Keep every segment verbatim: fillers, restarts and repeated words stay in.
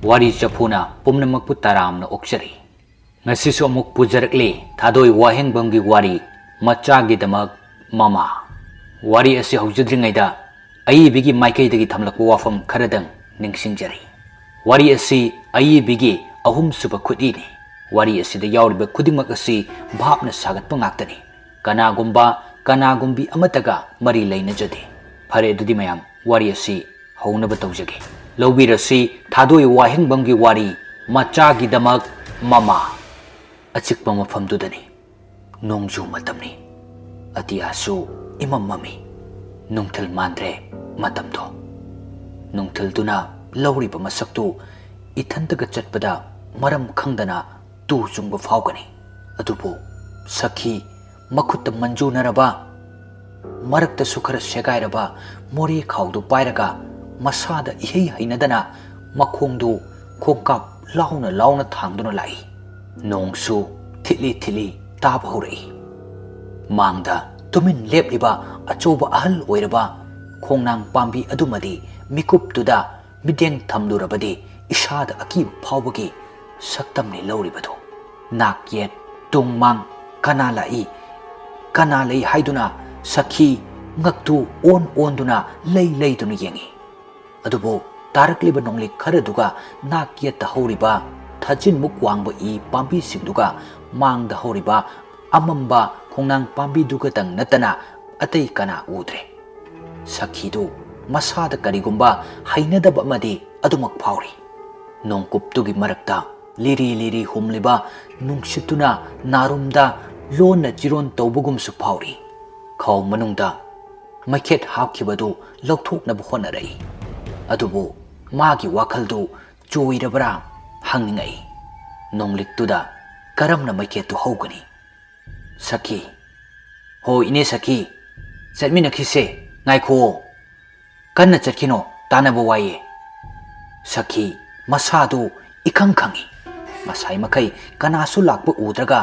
ꯋꯥꯔꯤ ꯆꯐꯨꯅ ꯄꯨꯝꯅꯃꯛꯄꯨ ꯇꯔꯥꯝꯅ ꯑꯣꯛꯆꯔꯤ꯫ ꯉꯁꯤꯁꯨ ꯑꯃꯨꯛ ꯄꯨꯖꯔꯛꯂꯤ ꯊꯥꯗꯣꯏ ꯋꯥꯍꯦꯡꯕꯝꯒꯤ ꯋꯥꯔꯤ, ꯃꯆꯥꯒꯤꯗꯃꯛ ꯃꯃꯥ꯫ ꯋꯥꯔꯤ ꯑꯁꯤ ꯍꯧꯖꯗ꯭ꯔꯤꯉꯩꯗ ꯑꯏꯕꯤꯒꯤ ꯃꯥꯏꯀꯩꯗꯒꯤ ꯊꯝꯂꯛꯄ ꯋꯥꯐꯝ ꯈꯔꯗꯪ ꯅꯤꯡꯁꯤꯡꯖꯔꯤ꯫ ꯋꯥꯔꯤ ꯑꯁꯤ ꯑꯏꯕꯤꯒꯤ ꯑꯍꯨꯝꯁꯨꯕ ꯈꯨꯠꯏꯅꯤ꯫ ꯋꯥꯔꯤ ꯑꯁꯤꯗ ꯌꯥꯎꯔꯤꯕ ꯈꯨꯗꯤꯡꯃꯛ ꯑꯁꯤ ꯚꯥꯞꯅ ꯁꯥꯒꯠꯄ ꯉꯥꯛꯇꯅꯤ꯫ ꯀꯅꯥꯒꯨꯝꯕ, ꯀꯅꯥꯒꯨꯝꯕꯤ ꯑꯃꯠꯇꯒ ꯃꯔꯤ ꯂꯩꯅꯖꯗꯦ꯫ ꯐꯔꯦ, ꯑꯗꯨꯗꯤ ꯃꯌꯥꯝ, ꯋꯥꯔꯤ ꯑꯁꯤ ꯍꯧꯅꯕ ꯇꯧꯖꯒꯦ꯫ ꯂꯧꯕꯤꯔꯁꯤ ꯊꯥꯗꯣꯏ ꯋꯥꯍꯦꯡꯕꯝꯒꯤ ꯋꯥꯔꯤ, ꯃꯆꯥꯒꯤꯗꯃꯛ ꯃꯃꯥ꯫ ꯑꯆꯤꯛꯄ ꯃꯐꯝꯗꯨꯗꯅꯤ꯫ ꯅꯣꯡꯖꯨ ꯃꯇꯝꯅꯤ꯫ ꯑꯇꯤꯌꯥꯁꯨ ꯏꯃꯝ ꯃꯝꯃꯤ꯫ ꯅꯨꯡꯊꯤꯜ ꯃꯥꯟꯗ꯭ꯔꯦ ꯃꯇꯝꯗꯣ꯫ ꯅꯨꯡꯊꯤꯜꯗꯨꯅ ꯂꯧꯔꯤꯕ ꯃꯁꯛꯇꯨ ꯏꯊꯟꯇꯒ ꯆꯠꯄꯗ ꯃꯔꯝ ꯈꯪꯗꯅ ꯇꯨ ꯆꯨꯡꯕ ꯐꯥꯎꯒꯅꯤ꯫ ꯑꯗꯨꯕꯨ ꯁꯈꯤ ꯃꯈꯨꯠꯇ ꯃꯟꯖꯨꯅꯔꯕ, ꯃꯔꯛꯇꯁꯨ ꯈꯔ ꯁꯦꯒꯥꯏꯔꯕ ꯃꯣꯔꯦ ꯈꯥꯎꯗꯨ ꯄꯥꯏꯔꯒ ꯃꯁꯥꯗ ꯏꯍꯩ ꯍꯩꯅꯗꯅ ꯃꯈꯣꯡꯗꯨ ꯈꯣꯡꯀꯥꯞ ꯂꯥꯎꯅ ꯂꯥꯎꯅ ꯊꯥꯡꯗꯨꯅ ꯂꯥꯛꯏ꯫ ꯅꯣꯡꯁꯨ ꯊꯤꯠꯂꯤ ꯊꯤꯠꯂꯤ ꯇꯥꯕ ꯍꯧꯔꯛꯏ꯫ ꯃꯥꯡꯗ ꯇꯨꯃꯤꯟ ꯂꯦꯞꯂꯤꯕ ꯑꯆꯧꯕ ꯑꯍꯜ ꯑꯣꯏꯔꯕ ꯈꯣꯡꯅꯥꯡ ꯄꯥꯝꯕꯤ ꯑꯗꯨꯃꯗꯤ ꯃꯤꯀꯨꯞꯇꯨꯗ ꯃꯤꯠꯌꯦꯡ ꯊꯝꯂꯨꯔꯕꯗꯤ ꯏꯁꯥꯗ ꯑꯀꯤꯕ ꯐꯥꯎꯕꯒꯤ ꯁꯛꯇꯝꯅꯤ ꯂꯧꯔꯤꯕꯗꯨ꯫ ꯅꯥꯛ ꯌꯦꯠ, ꯇꯨꯡ ꯃꯥꯡ ꯀꯅꯥ ꯂꯥꯛꯏ, ꯀꯅꯥ ꯂꯩ ꯍꯥꯏꯗꯨꯅ ꯁꯈꯤ ꯉꯛꯇꯨ ꯑꯣꯟ ꯑꯣꯟꯗꯨꯅ ꯂꯩ ꯂꯩꯗꯨꯅ ꯌꯦꯡꯏ꯫ ꯑꯗꯨꯕꯨ ꯇꯥꯔꯛꯂꯤꯕ ꯅꯣꯡꯂꯤꯛ ꯈꯔꯗꯨꯒ ꯅꯥꯛ ꯌꯦꯠꯇ ꯍꯧꯔꯤꯕ ꯊꯥꯖꯤꯟꯃꯨꯛ ꯋꯥꯡꯕ ꯏ ꯄꯥꯝꯕꯤꯁꯤꯡꯗꯨꯒ ꯃꯥꯡꯗ ꯍꯧꯔꯤꯕ ꯑꯃꯝꯕ ꯈꯣꯡꯅꯥꯡ ꯄꯥꯝꯕꯤꯗꯨꯒꯇꯪ ꯅꯠꯇꯅ ꯑꯇꯩ ꯀꯅꯥ ꯎꯗ꯭ꯔꯦ꯫ ꯁꯈꯤꯗꯨ ꯃꯁꯥꯗ ꯀꯔꯤꯒꯨꯝꯕ ꯍꯩꯅꯗꯕ ꯑꯃꯗꯤ ꯑꯗꯨꯃꯛ ꯐꯥꯎꯔꯤ꯫ ꯅꯣꯡꯀꯨꯞꯇꯨꯒꯤ ꯃꯔꯛꯇ ꯂꯤꯔꯤ ꯂꯤꯔꯤ ꯍꯨꯝꯂꯤꯕ ꯅꯨꯡꯁꯤꯠꯇꯨꯅ ꯅꯥꯔꯨꯝꯗ ꯂꯣꯟꯅ ꯆꯤꯔꯣꯟ ꯇꯧꯕꯒꯨꯝꯁꯨ ꯐꯥꯎꯔꯤ꯫ ꯈꯧ ꯃꯅꯨꯡꯗ ꯃꯩꯈꯦꯠ ꯍꯥꯞꯈꯤꯕꯗꯨ ꯂꯧꯊꯣꯛꯅꯕ ꯍꯣꯠꯅꯔꯛꯏ꯫ ꯑꯗꯨꯕꯨ ꯃꯥꯒꯤ ꯋꯥꯈꯜꯗꯨ ꯆꯣꯏꯔꯕ꯭ꯔꯥ ꯍꯪꯅꯤꯡꯉꯛꯏ꯫ ꯅꯣꯡꯂꯤꯛꯇꯨꯗ ꯀꯔꯝꯅ ꯃꯩꯈꯦꯠꯇꯨ ꯍꯧꯒꯅꯤ? ꯁꯈꯤ, "ꯍꯣ ꯏꯅꯦ ꯁꯈꯤ, ꯆꯠꯃꯤꯟꯅꯈꯤꯁꯦ, ꯉꯥꯏꯈꯨꯑꯣ꯫ ꯀꯟꯅ ꯆꯠꯈꯤꯅꯣ, ꯇꯥꯟꯅꯕ ꯋꯥꯏꯌꯦ꯫" ꯁꯈꯤ ꯃꯁꯥꯗꯨ ꯏꯈꯪ ꯈꯪꯏ꯫ ꯉꯁꯥꯏ ꯃꯈꯩ ꯀꯅꯥꯁꯨ ꯂꯥꯛꯄ ꯎꯗ꯭ꯔꯒ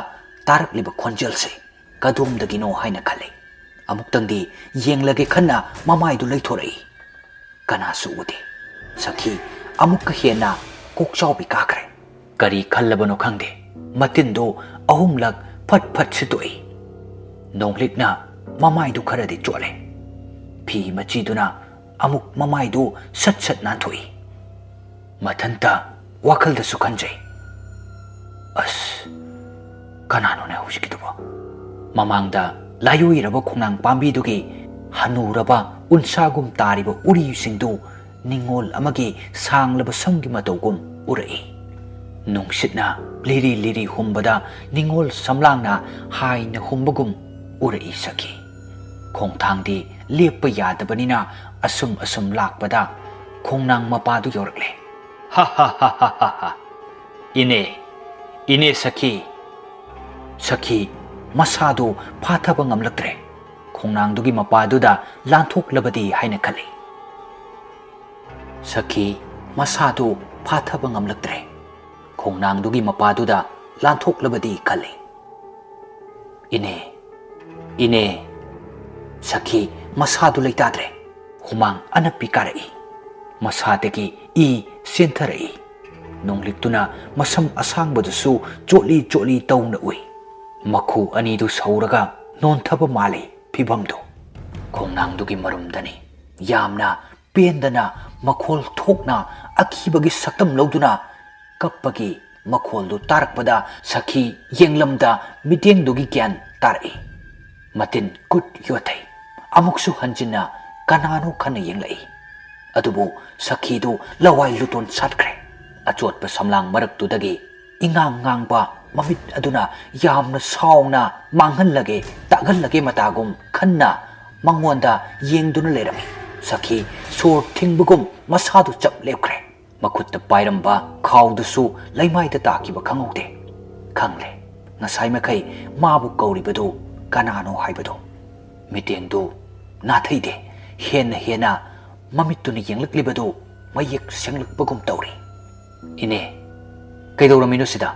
ꯇꯥꯔꯛꯂꯤꯕ ꯈꯣꯟꯖꯦꯜꯁꯦ ꯀꯗꯣꯝꯗꯒꯤꯅꯣ ꯍꯥꯏꯅ ꯈꯜꯂꯤ꯫ ꯑꯃꯨꯛꯇꯪꯗꯤ ꯌꯦꯡꯂꯒꯦ ꯈꯟꯅ ꯃꯃꯥꯏꯗꯨ ꯂꯩꯊꯣꯔꯛꯏ꯫ ꯀꯅꯥꯁꯨ ꯎꯗꯦ꯫ ꯁꯈꯤ ꯑꯃꯨꯛꯀ ꯍꯦꯟꯅ ꯀꯣꯛꯆꯥꯎꯕꯤ ꯀꯥꯈ꯭ꯔꯦ꯫ ꯀꯔꯤ ꯈꯜꯂꯕꯅꯣ ꯈꯪꯗꯦ, ꯃꯇꯤꯟꯗꯨ ꯑꯍꯨꯝꯂꯛ ꯐꯠ ꯐꯠ ꯁꯤꯠꯇꯣꯛꯏ꯫ ꯅꯣꯡꯂꯤꯛꯅ ꯃꯃꯥꯏꯗꯨ ꯈꯔꯗꯤ ꯆꯣꯠꯂꯦ꯫ ꯐꯤ ꯃꯆꯤꯗꯨꯅ ꯑꯃꯨꯛ ꯃꯃꯥꯏꯗꯨ ꯁꯠ ꯁꯠ ꯅꯥꯟꯊꯣꯛꯏ꯫ ꯃꯊꯟꯇ ꯋꯥꯈꯜꯗꯁꯨ ꯈꯟꯖꯩ, "ꯑꯁ, ꯀꯅꯥꯅꯣꯅꯦ ꯍꯧꯖꯤꯛꯀꯤꯗꯨꯕꯣ?" ꯃꯃꯥꯡꯗ ꯂꯥꯏꯑꯣꯏꯔꯕ ꯈꯣꯡꯅꯥꯡ ꯄꯥꯝꯕꯤꯗꯨꯒꯤ ꯍꯅꯨꯔꯕ ꯎꯟꯁꯥꯒꯨꯝ ꯇꯥꯔꯤꯕ ꯎꯔꯤꯁꯤꯡꯗꯨ ꯅꯤꯡꯉꯣꯜ ꯑꯃꯒꯤ ꯁꯥꯡꯂꯕ ꯁꯝꯒꯤ ꯃꯇꯧꯒꯨꯝ ꯎꯔꯛꯏ꯫ ꯅꯨꯡꯁꯤꯠꯅ ꯂꯤꯔꯤ ꯂꯤꯔꯤ ꯍꯨꯝꯕꯗ ꯅꯤꯡꯉꯣꯜ ꯁꯝꯂꯥꯡꯅ ꯍꯥꯏꯅ ꯍꯨꯝꯕꯒꯨꯝ ꯎꯔꯛꯏ ꯁꯈꯤ꯫ ꯈꯣꯡꯊꯥꯡꯗꯤ ꯂꯦꯞꯄ ꯌꯥꯗꯕꯅꯤꯅ ꯑꯁꯨꯝ ꯑꯁꯨꯝ ꯂꯥꯛꯄꯗ ꯈꯣꯡꯅꯥꯡ ꯃꯄꯥꯗꯨ ꯌꯧꯔꯛꯂꯦ꯫ "ꯍꯥ ꯍꯥ ꯍꯥ ꯍꯥ ꯍꯥ ꯍꯥ! ꯏꯅꯦ, ꯏꯅꯦ ꯁꯈꯤ!" ꯁꯈꯤ ꯃꯁꯥꯗꯨ ꯐꯥꯊꯕ ꯉꯝꯂꯛꯇ꯭ꯔꯦ꯫ ꯈꯣꯡꯅꯥꯡꯗꯨꯒꯤ ꯃꯄꯥꯗꯨꯗ ꯂꯥꯟꯊꯣꯛꯂꯕꯗꯤ ꯍꯥꯏꯅ ꯈꯜꯂꯤ꯫ ꯁꯈꯤ ꯃꯁꯥꯗꯨ ꯐꯥꯊꯕ ꯉꯝꯂꯛꯇ꯭ꯔꯦ꯫ ꯈꯣꯡꯅꯥꯡꯗꯨꯒꯤ ꯃꯄꯥꯗꯨꯗ ꯂꯥꯟꯊꯣꯛꯂꯕꯗꯤ ꯈꯜꯂꯤ꯫ "ꯏꯅꯦ, ꯏꯅꯦ!" ꯁꯈꯤ ꯃꯁꯥꯗꯨ ꯂꯩꯇꯥꯗ꯭ꯔꯦ꯫ ꯍꯨꯃꯥꯡ ꯑꯅꯞꯄꯤ ꯀꯥꯔꯛꯏ꯫ ꯃꯁꯥꯗꯒꯤ ꯏ ꯆꯦꯟꯊꯔꯛꯏ꯫ ꯅꯣꯡꯂꯤꯛꯇꯨꯅ ꯃꯁꯝ ꯑꯁꯥꯡꯕꯗꯨꯁꯨ ꯆꯣꯠꯂꯤ ꯆꯣꯠꯂꯤ ꯇꯧꯅ ꯎꯏ꯫ ꯃꯈꯨ ꯑꯅꯤꯗꯨ ꯁꯧꯔꯒ ꯅꯣꯟꯊꯕ ꯃꯥꯜꯂꯤ ꯐꯤꯚꯝꯗꯨ꯫ ꯈꯣꯡꯅꯥꯡꯗꯨꯒꯤ ꯃꯔꯨꯝꯗꯅꯤ꯫ ꯌꯥꯝꯅ ꯄꯦꯟꯗꯅ ꯃꯈꯣꯜ ꯊꯣꯛꯅ ꯑꯀꯤꯕꯒꯤ ꯁꯛꯇꯝ ꯂꯧꯗꯨꯅ ꯀꯞꯄꯒꯤ ꯃꯈꯣꯜꯗꯨ ꯇꯥꯔꯛꯄꯗ ꯁꯈꯤ ꯌꯦꯡꯂꯝꯗ ꯃꯤꯠꯌꯦꯡꯗꯨꯒꯤ ꯒ꯭ꯌꯥꯟ ꯇꯥꯔꯛꯏ꯫ ꯃꯇꯤꯟ ꯀꯨꯠ ꯌꯣꯠꯊꯩ꯫ ꯑꯃꯨꯛꯁꯨ ꯍꯟꯖꯤꯟꯅ ꯀꯅꯥꯅꯣ ꯈꯟꯅ ꯌꯦꯡꯂꯛꯏ꯫ ꯑꯗꯨꯕꯨ ꯁꯈꯤꯗꯨ ꯂꯋꯥꯏ ꯂꯨꯇꯣꯟ ꯁꯥꯠꯈ꯭ꯔꯦ꯫ ꯑꯆꯣꯠꯄ ꯁꯝꯂꯥꯡ ꯃꯔꯛꯇꯨꯗꯒꯤ ꯏꯉꯥꯡ ꯉꯥꯡꯕ ꯃꯃꯤꯠ ꯑꯗꯨꯅ ꯌꯥꯝꯅ ꯁꯥꯎꯅ ꯃꯥꯡꯍꯜꯂꯒꯦ, ꯇꯥꯛꯍꯜꯂꯒꯦ ꯃꯇꯥꯒꯨꯝ ꯈꯟꯅ ꯃꯉꯣꯟꯗ ꯌꯦꯡꯗꯨꯅ ꯂꯩꯔꯝꯃꯤ꯫ ꯁꯈꯤ ꯁꯣꯔ ꯊꯤꯡꯕꯒꯨꯝ ꯃꯁꯥꯗꯨ ꯆꯞ ꯂꯦꯞꯈ꯭ꯔꯦ꯫ ꯃꯈꯨꯠꯇ ꯄꯥꯏꯔꯝꯕ ꯈꯥꯎꯗꯨꯁꯨ ꯂꯩꯃꯥꯏꯗ ꯇꯥꯈꯤꯕ ꯈꯪꯍꯧꯗꯦ꯫ ꯈꯪꯂꯦ, ꯉꯁꯥꯏ ꯃꯈꯩ ꯃꯥꯕꯨ ꯀꯧꯔꯤꯕꯗꯨ ꯀꯅꯥꯅꯣ ꯍꯥꯏꯕꯗꯨ꯫ ꯃꯤꯠꯌꯦꯡꯗꯨ ꯅꯥꯊꯩꯗꯦ, ꯍꯦꯟꯅ ꯍꯦꯟꯅ ꯃꯃꯤꯠꯇꯨꯅ ꯌꯦꯡꯂꯛꯂꯤꯕꯗꯨ ꯃꯌꯦꯛ ꯁꯦꯡꯂꯛꯄꯒꯨꯝ ꯇꯧꯔꯤ꯫ "ꯏꯅꯦ, ꯀꯩꯗꯧꯔꯝꯃꯤꯅꯣ ꯁꯤꯗ?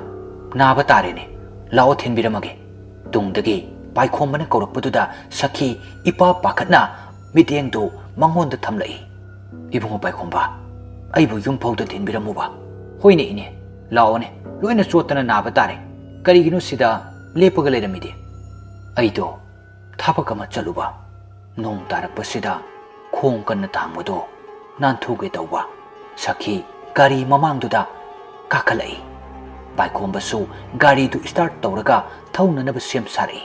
ꯅꯥꯕ ꯇꯥꯔꯦꯅꯦ, ꯂꯥꯛꯑꯣ ꯊꯤꯟꯕꯤꯔꯝꯃꯒꯦ"꯫ ꯇꯨꯡꯗꯒꯤ ꯄꯥꯏꯈꯣꯝꯕꯅ ꯀꯧꯔꯛꯄꯗꯨꯗ ꯁꯈꯤ ꯏꯄꯥ ꯄꯥꯈꯠꯅ ꯃꯤꯠꯌꯦꯡꯗꯨ ꯃꯉꯣꯟꯗ ꯊꯝꯂꯛꯏ꯫ "ꯏꯕꯨꯡꯉꯣ ꯄꯥꯏꯈꯣꯝꯕ, ꯑꯩꯕꯨ ꯌꯨꯝ ꯐꯥꯎꯗ ꯊꯤꯟꯕꯤꯔꯝꯃꯨꯕ"꯫ "ꯍꯣꯏꯅꯦ ꯏꯅꯦ, ꯂꯥꯛꯑꯣꯅꯦ, ꯂꯣꯏꯅ ꯆꯣꯠꯇꯅ ꯅꯥꯕ ꯇꯥꯔꯦ꯫ ꯀꯔꯤꯒꯤꯅꯣ ꯁꯤꯗ ꯂꯦꯞꯄꯒ ꯂꯩꯔꯝꯃꯤꯗꯤ?" "ꯑꯩꯗꯣ ꯊꯕꯛ ꯑꯃ ꯆꯠꯂꯨꯕ, ꯅꯣꯡ ꯇꯥꯔꯛꯄꯁꯤꯗ ꯈꯣꯡ ꯀꯟꯅ ꯊꯥꯡꯕꯗꯣ ꯅꯥꯟꯊꯨꯒꯦ ꯇꯧꯕ꯫" ꯁꯈꯤ ꯒꯥꯔꯤ ꯃꯃꯥꯡꯗꯨꯗ ꯀꯥꯈꯠꯂꯛꯏ꯫ ꯄꯥꯏꯈꯣꯝꯕꯁꯨ ꯒꯥꯔꯤꯗꯨ start ꯇꯧꯔꯒ ꯊꯧꯅꯅꯕ ꯁꯦꯝ ꯁꯥꯔꯛꯏ꯫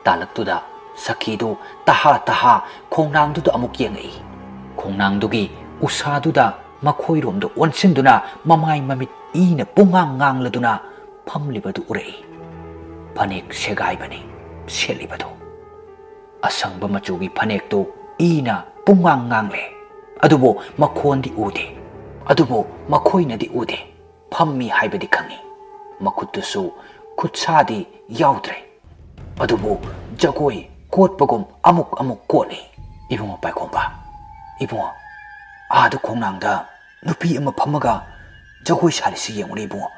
ꯇꯥꯂꯛꯇꯨꯗ ꯁꯈꯤꯗꯨ ꯇꯍꯥ ꯇꯍꯥ ꯈꯣꯡꯅꯥꯡꯗꯨꯗ ꯑꯃꯨꯛ ꯌꯦꯡꯉꯛꯏ꯫ ꯈꯣꯡꯅꯥꯡꯗꯨꯒꯤ ꯎꯁꯥꯗꯨꯗ ꯃꯈꯣꯏꯔꯣꯝꯗ ꯑꯣꯟꯁꯤꯟꯗꯨꯅ ꯃꯃꯥꯏ ꯃꯃꯤꯠ ꯏꯅ ꯄꯨꯡꯉꯥꯡ ꯉꯥꯡꯂꯗꯨꯅ ꯐꯝꯂꯤꯕꯗꯨ ꯎꯔꯛꯏ꯫ ꯐꯅꯦꯛ ꯁꯦꯒꯥꯏꯕꯅꯤ ꯁꯦꯠꯂꯤꯕꯗꯨ꯫ ꯑꯁꯪꯕ ꯃꯆꯨꯒꯤ ꯐꯅꯦꯛꯇꯨ ꯏꯅ ꯄꯨꯡꯉꯥꯡ ꯉꯥꯡꯂꯦ꯫ ꯑꯗꯨꯕꯨ ꯃꯈꯣꯟꯗꯤ ꯎꯗꯦ꯫ ꯑꯗꯨꯕꯨ ꯃꯈꯣꯏꯅꯗꯤ ꯎꯗꯦ꯫ ꯐꯝꯃꯤ ꯍꯥꯏꯕꯗꯤ ꯈꯪꯏ꯫ ꯃꯈꯨꯠꯇꯨꯁꯨ ꯈꯨꯠꯁꯥꯗꯤ ꯌꯥꯎꯗ꯭ꯔꯦ꯫ ꯑꯗꯨꯕꯨ ꯖꯒꯣꯏ ꯀꯣꯠꯄꯒꯨꯝ ꯑꯃꯨꯛ ꯑꯃꯨꯛ ꯀꯣꯠꯂꯤ꯫ "ꯏꯕꯨꯡꯉꯣ ꯄꯥꯏꯈꯣꯝꯕ, ꯏꯕꯨꯡꯉꯣ, ꯑꯥꯗ ꯈꯣꯡꯅꯥꯡꯗ ꯅꯨꯄꯤ ꯑꯃ ꯐꯝꯃꯒ ꯖꯒꯣꯏ ꯁꯥꯔꯤꯁꯤ ꯌꯦꯡꯉꯨꯅꯦ ꯏꯕꯨꯡꯉꯣ꯫"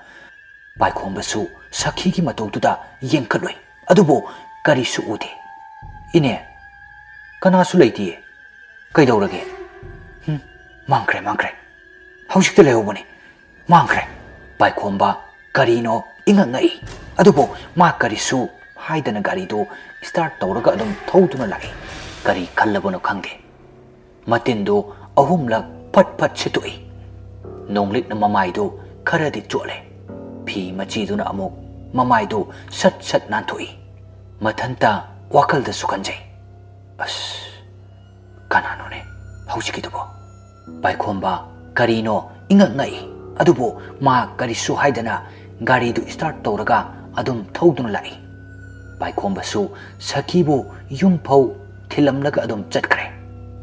ꯄꯥꯏꯈꯣꯝꯕꯁꯨ ꯁꯈꯤꯒꯤ ꯃꯇꯧꯗꯨꯗ ꯌꯦꯡꯈꯠꯂꯨꯏ꯫ ꯑꯗꯨꯕꯨ ꯀꯔꯤꯁꯨ ꯎꯗꯦ꯫ "ꯏꯅꯦ, ꯀꯅꯥꯁꯨ ꯂꯩꯇꯤꯌꯦ꯫ ꯀꯩꯗꯧꯔꯒꯦ? ꯍꯨꯝ, ꯃꯥꯡꯈ꯭ꯔꯦ, ꯃꯥꯡꯈ꯭ꯔꯦ꯫ ꯍꯧꯖꯤꯛꯇ ꯂꯩꯍꯧꯕꯅꯤ꯫ ꯃꯥꯡꯈ꯭ꯔꯦ꯫" ꯄꯥꯏꯈꯣꯝꯕ ꯀꯔꯤꯅꯣ ꯏꯉꯛ ꯉꯛꯏ꯫ ꯑꯗꯨꯕꯨ ꯃꯥ ꯀꯔꯤꯁꯨ ꯍꯥꯏꯗꯅ ꯒꯥꯔꯤꯗꯨ start ꯇꯧꯔꯒ ꯑꯗꯨꯝ ꯊꯧꯗꯨꯅ ꯂꯥꯛꯏ꯫ ꯀꯔꯤ ꯈꯜꯂꯕꯅꯣ ꯈꯪꯗꯦ꯫ ꯃꯇꯤꯟꯗꯨ ꯑꯍꯨꯝꯂꯛ ꯐꯠ ꯐꯠ ꯁꯤꯠꯇꯣꯛꯏ꯫ ꯅꯣꯡꯂꯤꯛꯅ ꯃꯃꯥꯏꯗꯨ ꯈꯔꯗꯤ ꯆꯣꯠꯂꯦ꯫ ꯐꯤ ꯃꯆꯤꯗꯨꯅ ꯑꯃꯨꯛ ꯃꯃꯥꯏꯗꯨ ꯁꯠ ꯁꯠ ꯅꯥꯟꯊꯣꯛꯏ꯫ ꯃꯊꯟꯇ ꯋꯥꯈꯜꯗꯁꯨ ꯈꯟꯖꯩ, "ꯑꯁ, ꯀꯅꯥꯅꯣꯅꯦ ꯍꯧꯖꯤꯛꯀꯤꯗꯨꯕꯣ?" ꯄꯥꯏꯈꯣꯝꯕ ꯀꯔꯤꯅꯣ ꯏꯉꯛ ꯉꯛꯏ꯫ ꯑꯗꯨꯕꯨ ꯃꯥ ꯀꯔꯤꯁꯨ ꯍꯥꯏꯗꯅ ꯒꯥꯔꯤꯗꯨ start ꯇꯧꯔꯒ ꯑꯗꯨꯝ ꯊꯧꯗꯨꯅ ꯂꯥꯛꯏ꯫ ꯄꯥꯏꯈꯣꯝꯕꯁꯨ ꯁꯈꯤꯕꯨ ꯌꯨꯝ ꯐꯥꯎ ꯊꯤꯜꯂꯝꯂꯒ ꯑꯗꯨꯝ ꯆꯠꯈ꯭ꯔꯦ꯫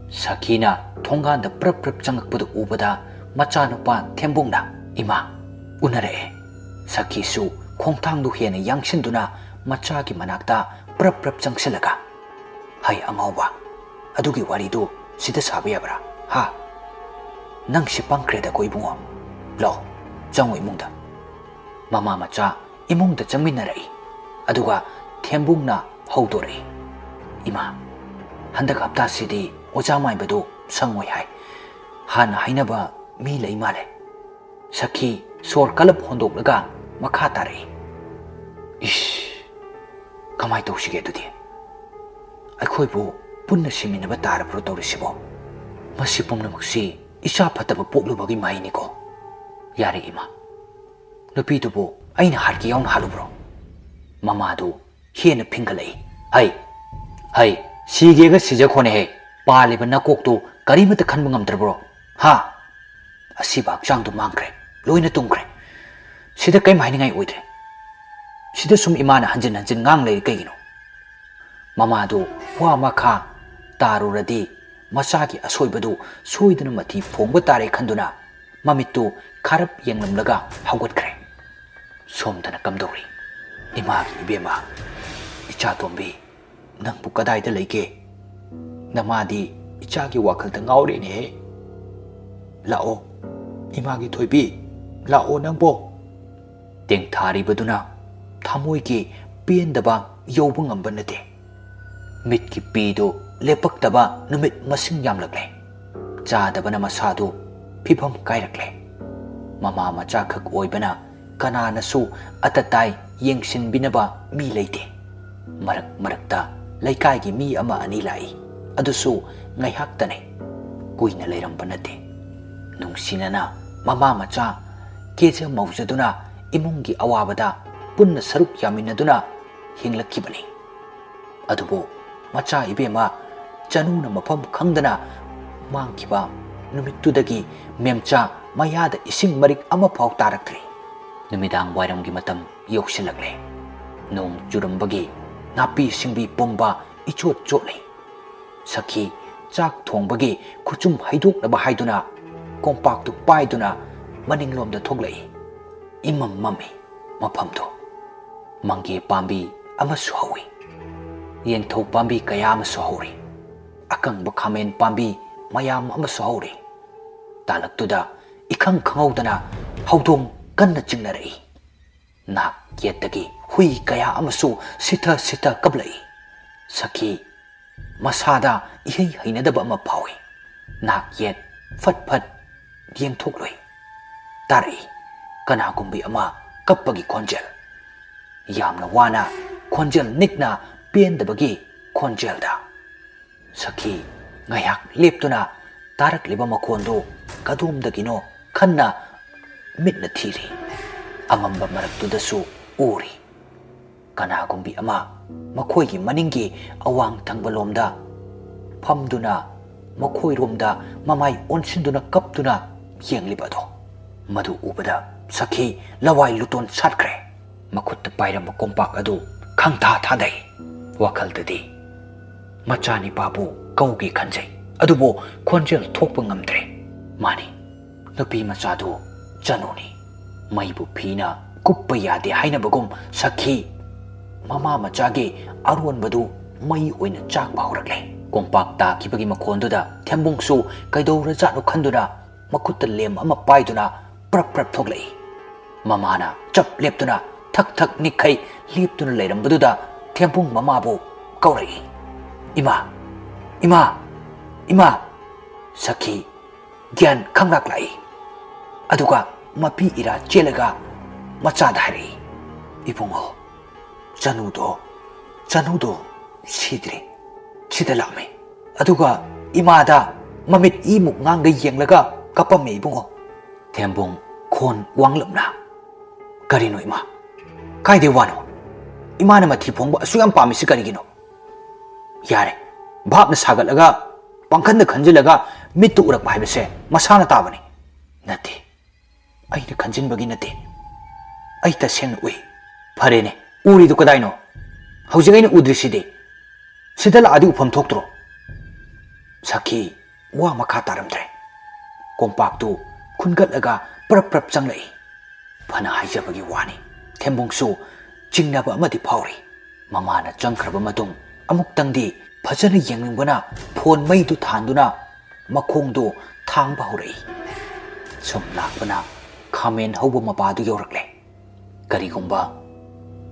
ꯁꯈꯤꯅ ꯊꯣꯡꯒꯥꯟꯗ ꯄ꯭ꯔꯞ ꯄ꯭ꯔꯞ ꯆꯪꯉꯛꯄꯗꯨ ꯎꯕꯗ ꯃꯆꯥꯅꯨꯄꯥ ꯊꯦꯝꯕꯨꯡꯅ, "ꯏꯃꯥ, ꯎꯅꯔꯛꯑꯦ꯫" ꯁꯈꯤꯁꯨ ꯈꯣꯡꯊꯥꯡꯗꯨ ꯍꯦꯟꯅ ꯌꯥꯡꯁꯤꯟꯗꯨꯅ ꯃꯆꯥꯒꯤ ꯃꯅꯥꯛꯇ ꯄ꯭ꯔꯞ ꯄ꯭ꯔꯞ ꯆꯪꯁꯤꯜꯂꯒ, "ꯍꯩ ꯑꯉꯥꯎꯕ, ꯑꯗꯨꯒꯤ ꯋꯥꯔꯤꯗꯨ ꯁꯤꯗ ꯁꯥꯕ ꯌꯥꯕ꯭ꯔꯥ? ꯍꯥ? ꯅꯪꯁꯤ ꯄꯪꯈ꯭ꯔꯦꯗꯀꯣ ꯏꯕꯨꯡꯉꯣ꯫ ꯂꯥꯛꯑꯣ, ꯆꯪꯉꯣ ꯏꯃꯨꯡꯗ꯫" ꯃꯃꯥ ꯃꯆꯥ ꯏꯃꯨꯡꯗ ꯆꯪꯃꯤꯟꯅꯔꯛꯏ꯫ ꯑꯗꯨꯒ ꯊꯦꯝꯕꯨꯡꯅ ꯍꯧꯗꯣꯔꯛꯏ, "ꯏꯃꯥ, ꯍꯟꯗꯛ ꯍꯞꯇꯥꯁꯤꯗꯤ ꯑꯣꯖꯥ ꯃꯥꯏꯕꯗꯨ ꯁꯪꯉꯣꯏ ꯍꯥꯏ꯫ ꯍꯥꯟꯅ ꯍꯥꯏꯅꯕ ꯃꯤ ꯂꯩ ꯃꯥꯜꯂꯦ꯫" ꯁꯈꯤ ꯁꯣꯔ ꯀꯜꯂꯞ ꯍꯣꯟꯗꯣꯛꯂꯒ ꯃꯈꯥ ꯇꯥꯔꯛꯏ꯫ "ꯏꯁ, ꯀꯃꯥꯏ ꯇꯧꯁꯤꯒꯦ ꯑꯗꯨꯗꯤ? ꯑꯩꯈꯣꯏꯕꯨ ꯄꯨꯟꯅ ꯁꯤꯃꯤꯟꯅꯕ ꯇꯥꯔꯕ꯭ꯔꯣ ꯇꯧꯔꯤꯁꯤꯕꯣ? ꯃꯁꯤ ꯄꯨꯝꯅꯃꯛꯁꯤ ꯏꯆꯥ ꯐꯠꯇꯕ ꯄꯣꯛꯂꯨꯕꯒꯤ ꯃꯍꯩꯅꯤꯀꯣ꯫ ꯌꯥꯔꯦ ꯏꯃꯥ, ꯅꯨꯄꯤꯗꯨꯕꯨ ꯑꯩꯅ ꯍꯥꯠꯀꯦ ꯌꯥꯎꯅ ꯍꯥꯠꯂꯨꯕ꯭ꯔꯣ?" ꯃꯃꯥꯗꯨ ꯍꯦꯟꯅ ꯐꯤꯡꯒꯠꯂꯛꯏ꯫ "ꯍꯩ, ꯍꯩ, ꯁꯤꯒꯦꯒ ꯁꯤꯖꯈꯣꯅꯦꯍꯦ꯫ ꯄꯥꯜꯂꯤꯕ ꯅꯀꯣꯛꯇꯨ ꯀꯔꯤꯃꯠꯇ ꯈꯟꯕ ꯉꯝꯗ꯭ꯔꯕ꯭ꯔꯣ? ꯍꯥ? ꯑꯁꯤꯕ ꯍꯛꯆꯥꯡꯗꯨ ꯃꯥꯡꯈ꯭ꯔꯦ, ꯂꯣꯏꯅ ꯇꯨꯝꯈ꯭ꯔꯦ꯫ ꯁꯤꯗ ꯀꯔꯤꯝ ꯍꯥꯏꯅꯤꯡꯉꯥꯏ ꯑꯣꯏꯗ꯭ꯔꯦ꯫ ꯁꯤꯗ ꯁꯨꯝ ꯏꯃꯥꯅ ꯍꯟꯖꯤꯟ ꯍꯟꯖꯤꯟ ꯉꯥꯡ ꯂꯩꯔꯤ ꯀꯩꯒꯤꯅꯣ?" ꯃꯃꯥꯗꯨ ꯋꯥ ꯃꯈꯥ ꯇꯥꯔꯨꯔꯗꯤ ꯃꯆꯥꯒꯤ ꯑꯁꯣꯏꯕꯗꯨ ꯁꯣꯏꯗꯅ ꯃꯊꯤ ꯐꯣꯡꯕ ꯇꯥꯔꯦ ꯈꯟꯗꯨꯅ ꯃꯃꯤꯠꯇꯨ ꯈꯥꯔꯞ ꯌꯦꯡꯂꯝꯂꯒ ꯍꯧꯒꯠꯈ꯭ꯔꯦ꯫ ꯁꯣꯝꯗꯅ ꯀꯝꯗꯧꯔꯤ? "ꯏꯃꯥꯒꯤ ꯏꯕꯦꯝꯃ, ꯏꯆꯥꯇꯣꯝꯕꯤ, ꯅꯪꯕꯨ ꯀꯗꯥꯏꯗ ꯂꯩꯒꯦ? ꯅꯃꯥꯗꯤ ꯏꯆꯥꯒꯤ ꯋꯥꯈꯜꯗ ꯉꯥꯎꯔꯦꯅꯦꯍꯦ꯫ ꯂꯥꯛꯑꯣ, ꯏꯃꯥꯒꯤ ꯊꯣꯏꯕꯤ, ꯂꯥꯛꯑꯣ ꯅꯪꯕꯣ꯫" ꯇꯦꯡꯊꯥꯔꯤꯕꯗꯨꯅ ꯊꯃꯣꯏꯒꯤ ꯄꯦꯟꯗꯕ ꯌꯧꯕ ꯉꯝꯕ ꯅꯠꯇꯦ꯫ ꯃꯤꯠꯀꯤ ꯄꯤꯗꯨ ꯂꯦꯞꯄꯛꯇꯕ ꯅꯨꯃꯤꯠ ꯃꯁꯤꯡ ꯌꯥꯝꯂꯛꯂꯦ꯫ ꯆꯥꯗꯕꯅ ꯃꯁꯥꯗꯨ ꯐꯤꯕꯝ ꯀꯥꯏꯔꯛꯂꯦ꯫ ꯃꯃꯥ ꯃꯆꯥꯈꯛ ꯑꯣꯏꯕꯅ ꯀꯅꯥꯅꯁꯨ ꯑꯇꯇꯥꯏ ꯌꯦꯡꯁꯤꯟꯕꯤꯅꯕ ꯃꯤ ꯂꯩꯇꯦ꯫ ꯃꯔꯛ ꯃꯔꯛꯇ ꯂꯩꯀꯥꯏꯒꯤ ꯃꯤ ꯑꯃ ꯑꯅꯤ ꯂꯥꯛꯏ, ꯑꯗꯨꯁꯨ ꯉꯥꯏꯍꯥꯛꯇꯅꯤ, ꯀꯨꯏꯅ ꯂꯩꯔꯝꯕ ꯅꯠꯇꯦ꯫ ꯅꯨꯡꯁꯤꯅꯅ ꯃꯃꯥ ꯃꯆꯥ ꯀꯦꯖ ꯃꯧꯖꯗꯨꯅ ꯏꯃꯨꯡꯒꯤ ꯑꯋꯥꯕꯗ ꯄꯨꯟꯅ ꯁꯔꯨꯛ ꯌꯥꯃꯤꯟꯅꯗꯨꯅ ꯍꯤꯡꯂꯛꯈꯤꯕꯅꯤ꯫ ꯑꯗꯨꯕꯨ ꯃꯆꯥ ꯏꯕꯦꯝꯃ ꯆꯅꯨꯅ ꯃꯐꯝ ꯈꯪꯗꯅ ꯃꯥꯡꯈꯤꯕ ꯅꯨꯃꯤꯠꯇꯨꯗꯒꯤ ꯃꯦꯝꯆꯥ ꯃꯌꯥꯗ ꯏꯁꯤꯡ ꯃꯔꯤꯛ ꯑꯃꯐꯥꯎ ꯇꯥꯔꯛꯇ꯭ꯔꯤ꯫ ꯅꯨꯃꯤꯗꯥꯡ ꯋꯥꯏꯔꯝꯒꯤ ꯃꯇꯝ ꯌꯧꯁꯤꯜꯂꯛꯂꯦ꯫ ꯅꯣꯡ ꯆꯨꯔꯝꯕꯒꯤ ꯅꯥꯄꯤ ꯁꯤꯡꯕꯤ ꯄꯨꯝꯕ ꯏꯆꯣꯠ ꯆꯣꯠꯂꯤ꯫ ꯁꯈꯤ ꯆꯥꯛ ꯊꯣꯡꯕꯒꯤ ꯈꯨꯆꯨꯝ ꯍꯩꯗꯣꯛꯅꯕ ꯍꯥꯏꯗꯨꯅ ꯀꯣꯝꯄꯥꯛꯇꯨ ꯄꯥꯏꯗꯨꯅ ꯃꯅꯤꯡꯂꯣꯝꯗ ꯊꯣꯛꯂꯛꯏ꯫ ꯏꯃꯝ ꯃꯝꯃꯤ ꯃꯐꯝꯗꯨ꯫ ꯃꯪꯒꯦ ꯄꯥꯝꯕꯤ ꯑꯃꯁꯨ ꯍꯧꯏ꯫ ꯌꯦꯟꯊꯧ ꯄꯥꯝꯕꯤ ꯀꯌꯥ ꯑꯃꯁꯨ ꯍꯧꯔꯤ꯫ ꯑꯀꯪꯕ ꯈꯥꯃꯦꯟ ꯄꯥꯝꯕꯤ ꯃꯌꯥꯝ ꯑꯃꯁꯨ ꯍꯧꯔꯤ꯫ ꯇꯥꯂꯛꯇꯨꯗ ꯏꯈꯪ ꯈꯪꯍꯧꯗꯅ ꯍꯧꯗꯣꯡ ꯀꯟꯅ ꯆꯤꯡꯅꯔꯛꯏ꯫ ꯅꯥꯛ ꯌꯦꯠꯇꯒꯤ ꯍꯨꯏ ꯀꯌꯥ ꯑꯃꯁꯨ ꯁꯤꯊ ꯁꯤꯊ ꯀꯞꯂꯛꯏ꯫ ꯁꯈꯤ ꯃꯁꯥꯗ ꯏꯍꯩ ꯍꯩꯅꯗꯕ ꯑꯃ ꯐꯥꯎꯏ꯫ ꯅꯥꯛ ꯌꯦꯠ ꯐꯠ ꯐꯠ ꯌꯦꯡꯊꯣꯛꯂꯨꯏ꯫ ꯇꯥꯔꯛꯏ꯫ ꯀꯅꯥꯒꯨꯝꯕꯤ ꯑꯃ ꯀꯞꯄꯒꯤ ꯈꯣꯟꯖꯦꯜ꯫ ꯌꯥꯝꯅ ꯋꯥꯅ, ꯈꯣꯟꯖꯦꯜ ꯅꯤꯛꯅ, ꯄꯦꯟꯗꯕꯒꯤ ꯈꯣꯟꯖꯦꯜꯗ꯫ ꯁꯈꯤ ꯉꯥꯏꯍꯥꯛ ꯂꯦꯞꯇꯨꯅ ꯇꯥꯔꯛꯂꯤꯕ ꯃꯈꯣꯟꯗꯨ ꯀꯗꯣꯝꯗꯒꯤꯅꯣ ꯈꯟꯅ ꯃꯤꯠꯅ ꯊꯤꯔꯤ꯫ ꯑꯃꯝꯕ ꯃꯔꯛꯇꯨꯗꯁꯨ ꯎꯔꯤ꯫ ꯀꯅꯥꯒꯨꯝꯕꯤ ꯑꯃ ꯃꯈꯣꯏꯒꯤ ꯃꯅꯤꯡꯒꯤ ꯑꯋꯥꯡ ꯊꯪꯕ ꯂꯣꯝꯗ ꯐꯝꯗꯨꯅ ꯃꯈꯣꯏꯔꯣꯝꯗ ꯃꯃꯥꯏ ꯑꯣꯟꯁꯤꯟꯗꯨꯅ ꯀꯞꯇꯨꯅ ꯌꯦꯡꯂꯤꯕ ꯑꯗꯣ, ꯃꯗꯨ ꯎꯕꯗ ꯁꯈꯤ ꯂꯋꯥꯏ ꯂꯨꯇꯣꯟ ꯁꯥꯠꯈ꯭ꯔꯦ꯫ ꯃꯈꯨꯠꯇ ꯄꯥꯏꯔꯝꯕ ꯀꯣꯝꯄꯥꯛ ꯑꯗꯨ ꯈꯪꯊꯥ ꯊꯥꯗꯩ꯫ ꯋꯥꯈꯜꯗꯗꯤ ꯃꯆꯥꯅꯤꯄꯥꯕꯨ ꯀꯧꯒꯦ ꯈꯟꯖꯩ, ꯑꯗꯨꯕꯨ ꯈꯣꯟꯖꯦꯜ ꯊꯣꯛꯄ ꯉꯝꯗ꯭ꯔꯦ꯫ ꯃꯥꯅꯤ, ꯅꯨꯄꯤ ꯃꯆꯥꯗꯨ ꯆꯅꯨꯅꯤ꯫ ꯃꯩꯕꯨ ꯐꯤꯅ ꯀꯨꯞꯄ ꯌꯥꯗꯦ ꯍꯥꯏꯅꯕꯒꯨꯝ ꯁꯈꯤ ꯃꯃꯥ ꯃꯆꯥꯒꯤ ꯑꯔꯣꯟꯕꯗꯨ ꯃꯩ ꯑꯣꯏꯅ ꯆꯥꯛꯄ ꯍꯧꯔꯛꯂꯦ꯫ ꯀꯣꯝꯄꯥꯛ ꯇꯥꯈꯤꯕꯒꯤ ꯃꯈꯣꯟꯗꯨꯗ ꯊꯦꯝꯕꯨꯡꯁꯨ ꯀꯩꯗꯧꯔꯖꯥꯠꯅꯣ ꯈꯟꯗꯨꯅ ꯃꯈꯨꯠꯇ ꯂꯦꯝ ꯑꯃ ꯄꯥꯏꯗꯨꯅ ꯄ꯭ꯔꯞ ꯄ꯭ꯔꯞ ꯊꯣꯛꯂꯛꯏ꯫ ꯃꯃꯥꯅ ꯆꯞ ꯂꯦꯞꯇꯨꯅ ꯊꯛ ꯊꯛ ꯅꯤꯛꯈꯩ ꯂꯦꯞꯇꯨꯅ ꯂꯩꯔꯝꯕꯗꯨꯗ ꯊꯦꯝꯕꯨꯡ ꯃꯃꯥꯕꯨ ꯀꯧꯔꯛꯏ꯫ "ꯏꯃꯥ, ꯏꯃꯥ, ꯏꯃꯥ!" ꯁꯈꯤ ꯒ꯭ꯌꯥꯟ ꯈꯪꯂꯥꯛ ꯂꯥꯛꯏ꯫ ꯑꯗꯨꯒ ꯃꯄꯤ ꯏꯔꯥ ꯆꯦꯜꯂꯒ ꯃꯆꯥꯗ ꯍꯥꯏꯔꯛꯏ, "ꯏꯕꯨꯡꯉꯣ, ꯆꯅꯨꯗꯣ, ꯆꯅꯨꯗꯣ ꯁꯤꯗ꯭ꯔꯦ꯫ ꯁꯤꯗ ꯂꯥꯛꯑꯝꯃꯦ꯫ ꯑꯗꯨꯒ ꯏꯃꯥꯗ ꯃꯃꯤꯠ ꯏꯃꯨꯛ ꯉꯥꯡꯒ ꯌꯦꯡꯂꯒ ꯀꯞꯄꯝꯃꯦ ꯏꯕꯨꯡꯉꯣ꯫" ꯊꯦꯝꯕꯨꯡ ꯈꯣꯟ ꯋꯥꯡꯂꯞꯅ, "ꯀꯔꯤꯅꯣ ꯏꯃꯥ? ꯀꯥꯏꯗꯩ ꯋꯥꯅꯣ? ꯏꯃꯥꯅ ꯃꯊꯤ ꯐꯣꯡꯕ ꯑꯁꯨꯛ ꯌꯥꯝ ꯄꯥꯝꯃꯤꯁꯤ ꯀꯔꯤꯒꯤꯅꯣ?" "ꯌꯥꯔꯦ, ꯚꯥꯞꯅ ꯁꯥꯒꯠꯂꯒ, ꯄꯥꯡꯈꯟꯗ ꯈꯟꯖꯤꯜꯂꯒ ꯃꯤꯠꯇ ꯎꯔꯛꯄ ꯍꯥꯏꯕꯁꯦ ꯃꯁꯥꯅ ꯇꯥꯕꯅꯤ꯫" "ꯅꯠꯇꯦ, ꯑꯩꯅ ꯈꯟꯖꯤꯟꯕꯒꯤ ꯅꯠꯇꯦ꯫ ꯑꯩ ꯇꯁꯦꯡꯅ ꯎꯏ꯫" "ꯐꯔꯦꯅꯦ, ꯎꯔꯤꯗꯨ ꯀꯗꯥꯏꯅꯣ? ꯍꯧꯖꯤꯛ ꯑꯩꯅ ꯎꯗ꯭ꯔꯤꯁꯤꯗꯤ꯫ ꯁꯤꯗ ꯂꯥꯛꯑꯗꯤ ꯎꯐꯝ ꯊꯣꯛꯇ꯭ꯔꯣ?" ꯁꯈꯤ ꯋꯥ ꯃꯈꯥ ꯇꯥꯔꯝꯗ꯭ꯔꯦ꯫ ꯀꯣꯝꯄꯥꯛꯇꯨ ꯈꯨꯟꯒꯠꯂꯒ ꯄ꯭ꯔꯞ ꯄ꯭ꯔꯞ ꯆꯪꯂꯛꯏ꯫ ꯐꯅ ꯍꯥꯏꯖꯕꯒꯤ ꯋꯥꯅꯤ, ꯊꯦꯝꯕꯨꯡꯁꯨ ꯆꯤꯡꯅꯕ ꯑꯃꯗꯤ ꯐꯥꯎꯔꯤ꯫ ꯃꯃꯥꯅ ꯆꯪꯈ꯭ꯔꯕ ꯃꯇꯨꯡ ꯑꯃꯨꯛꯇꯪꯗꯤ ꯐꯖꯅ ꯌꯦꯡꯅꯤꯡꯕꯅ ꯐꯣꯟ ꯃꯩꯗꯨ ꯊꯥꯟꯗꯨꯅ ꯃꯈꯣꯡꯗꯨ ꯊꯥꯡꯕ ꯍꯧꯔꯛꯏ꯫ ꯁꯨꯝ ꯂꯥꯛꯄꯅ ꯈꯥꯃꯦꯟ ꯍꯧꯕ ꯃꯄꯥꯗꯨ ꯌꯧꯔꯛꯂꯦ꯫ ꯀꯔꯤꯒꯨꯝꯕ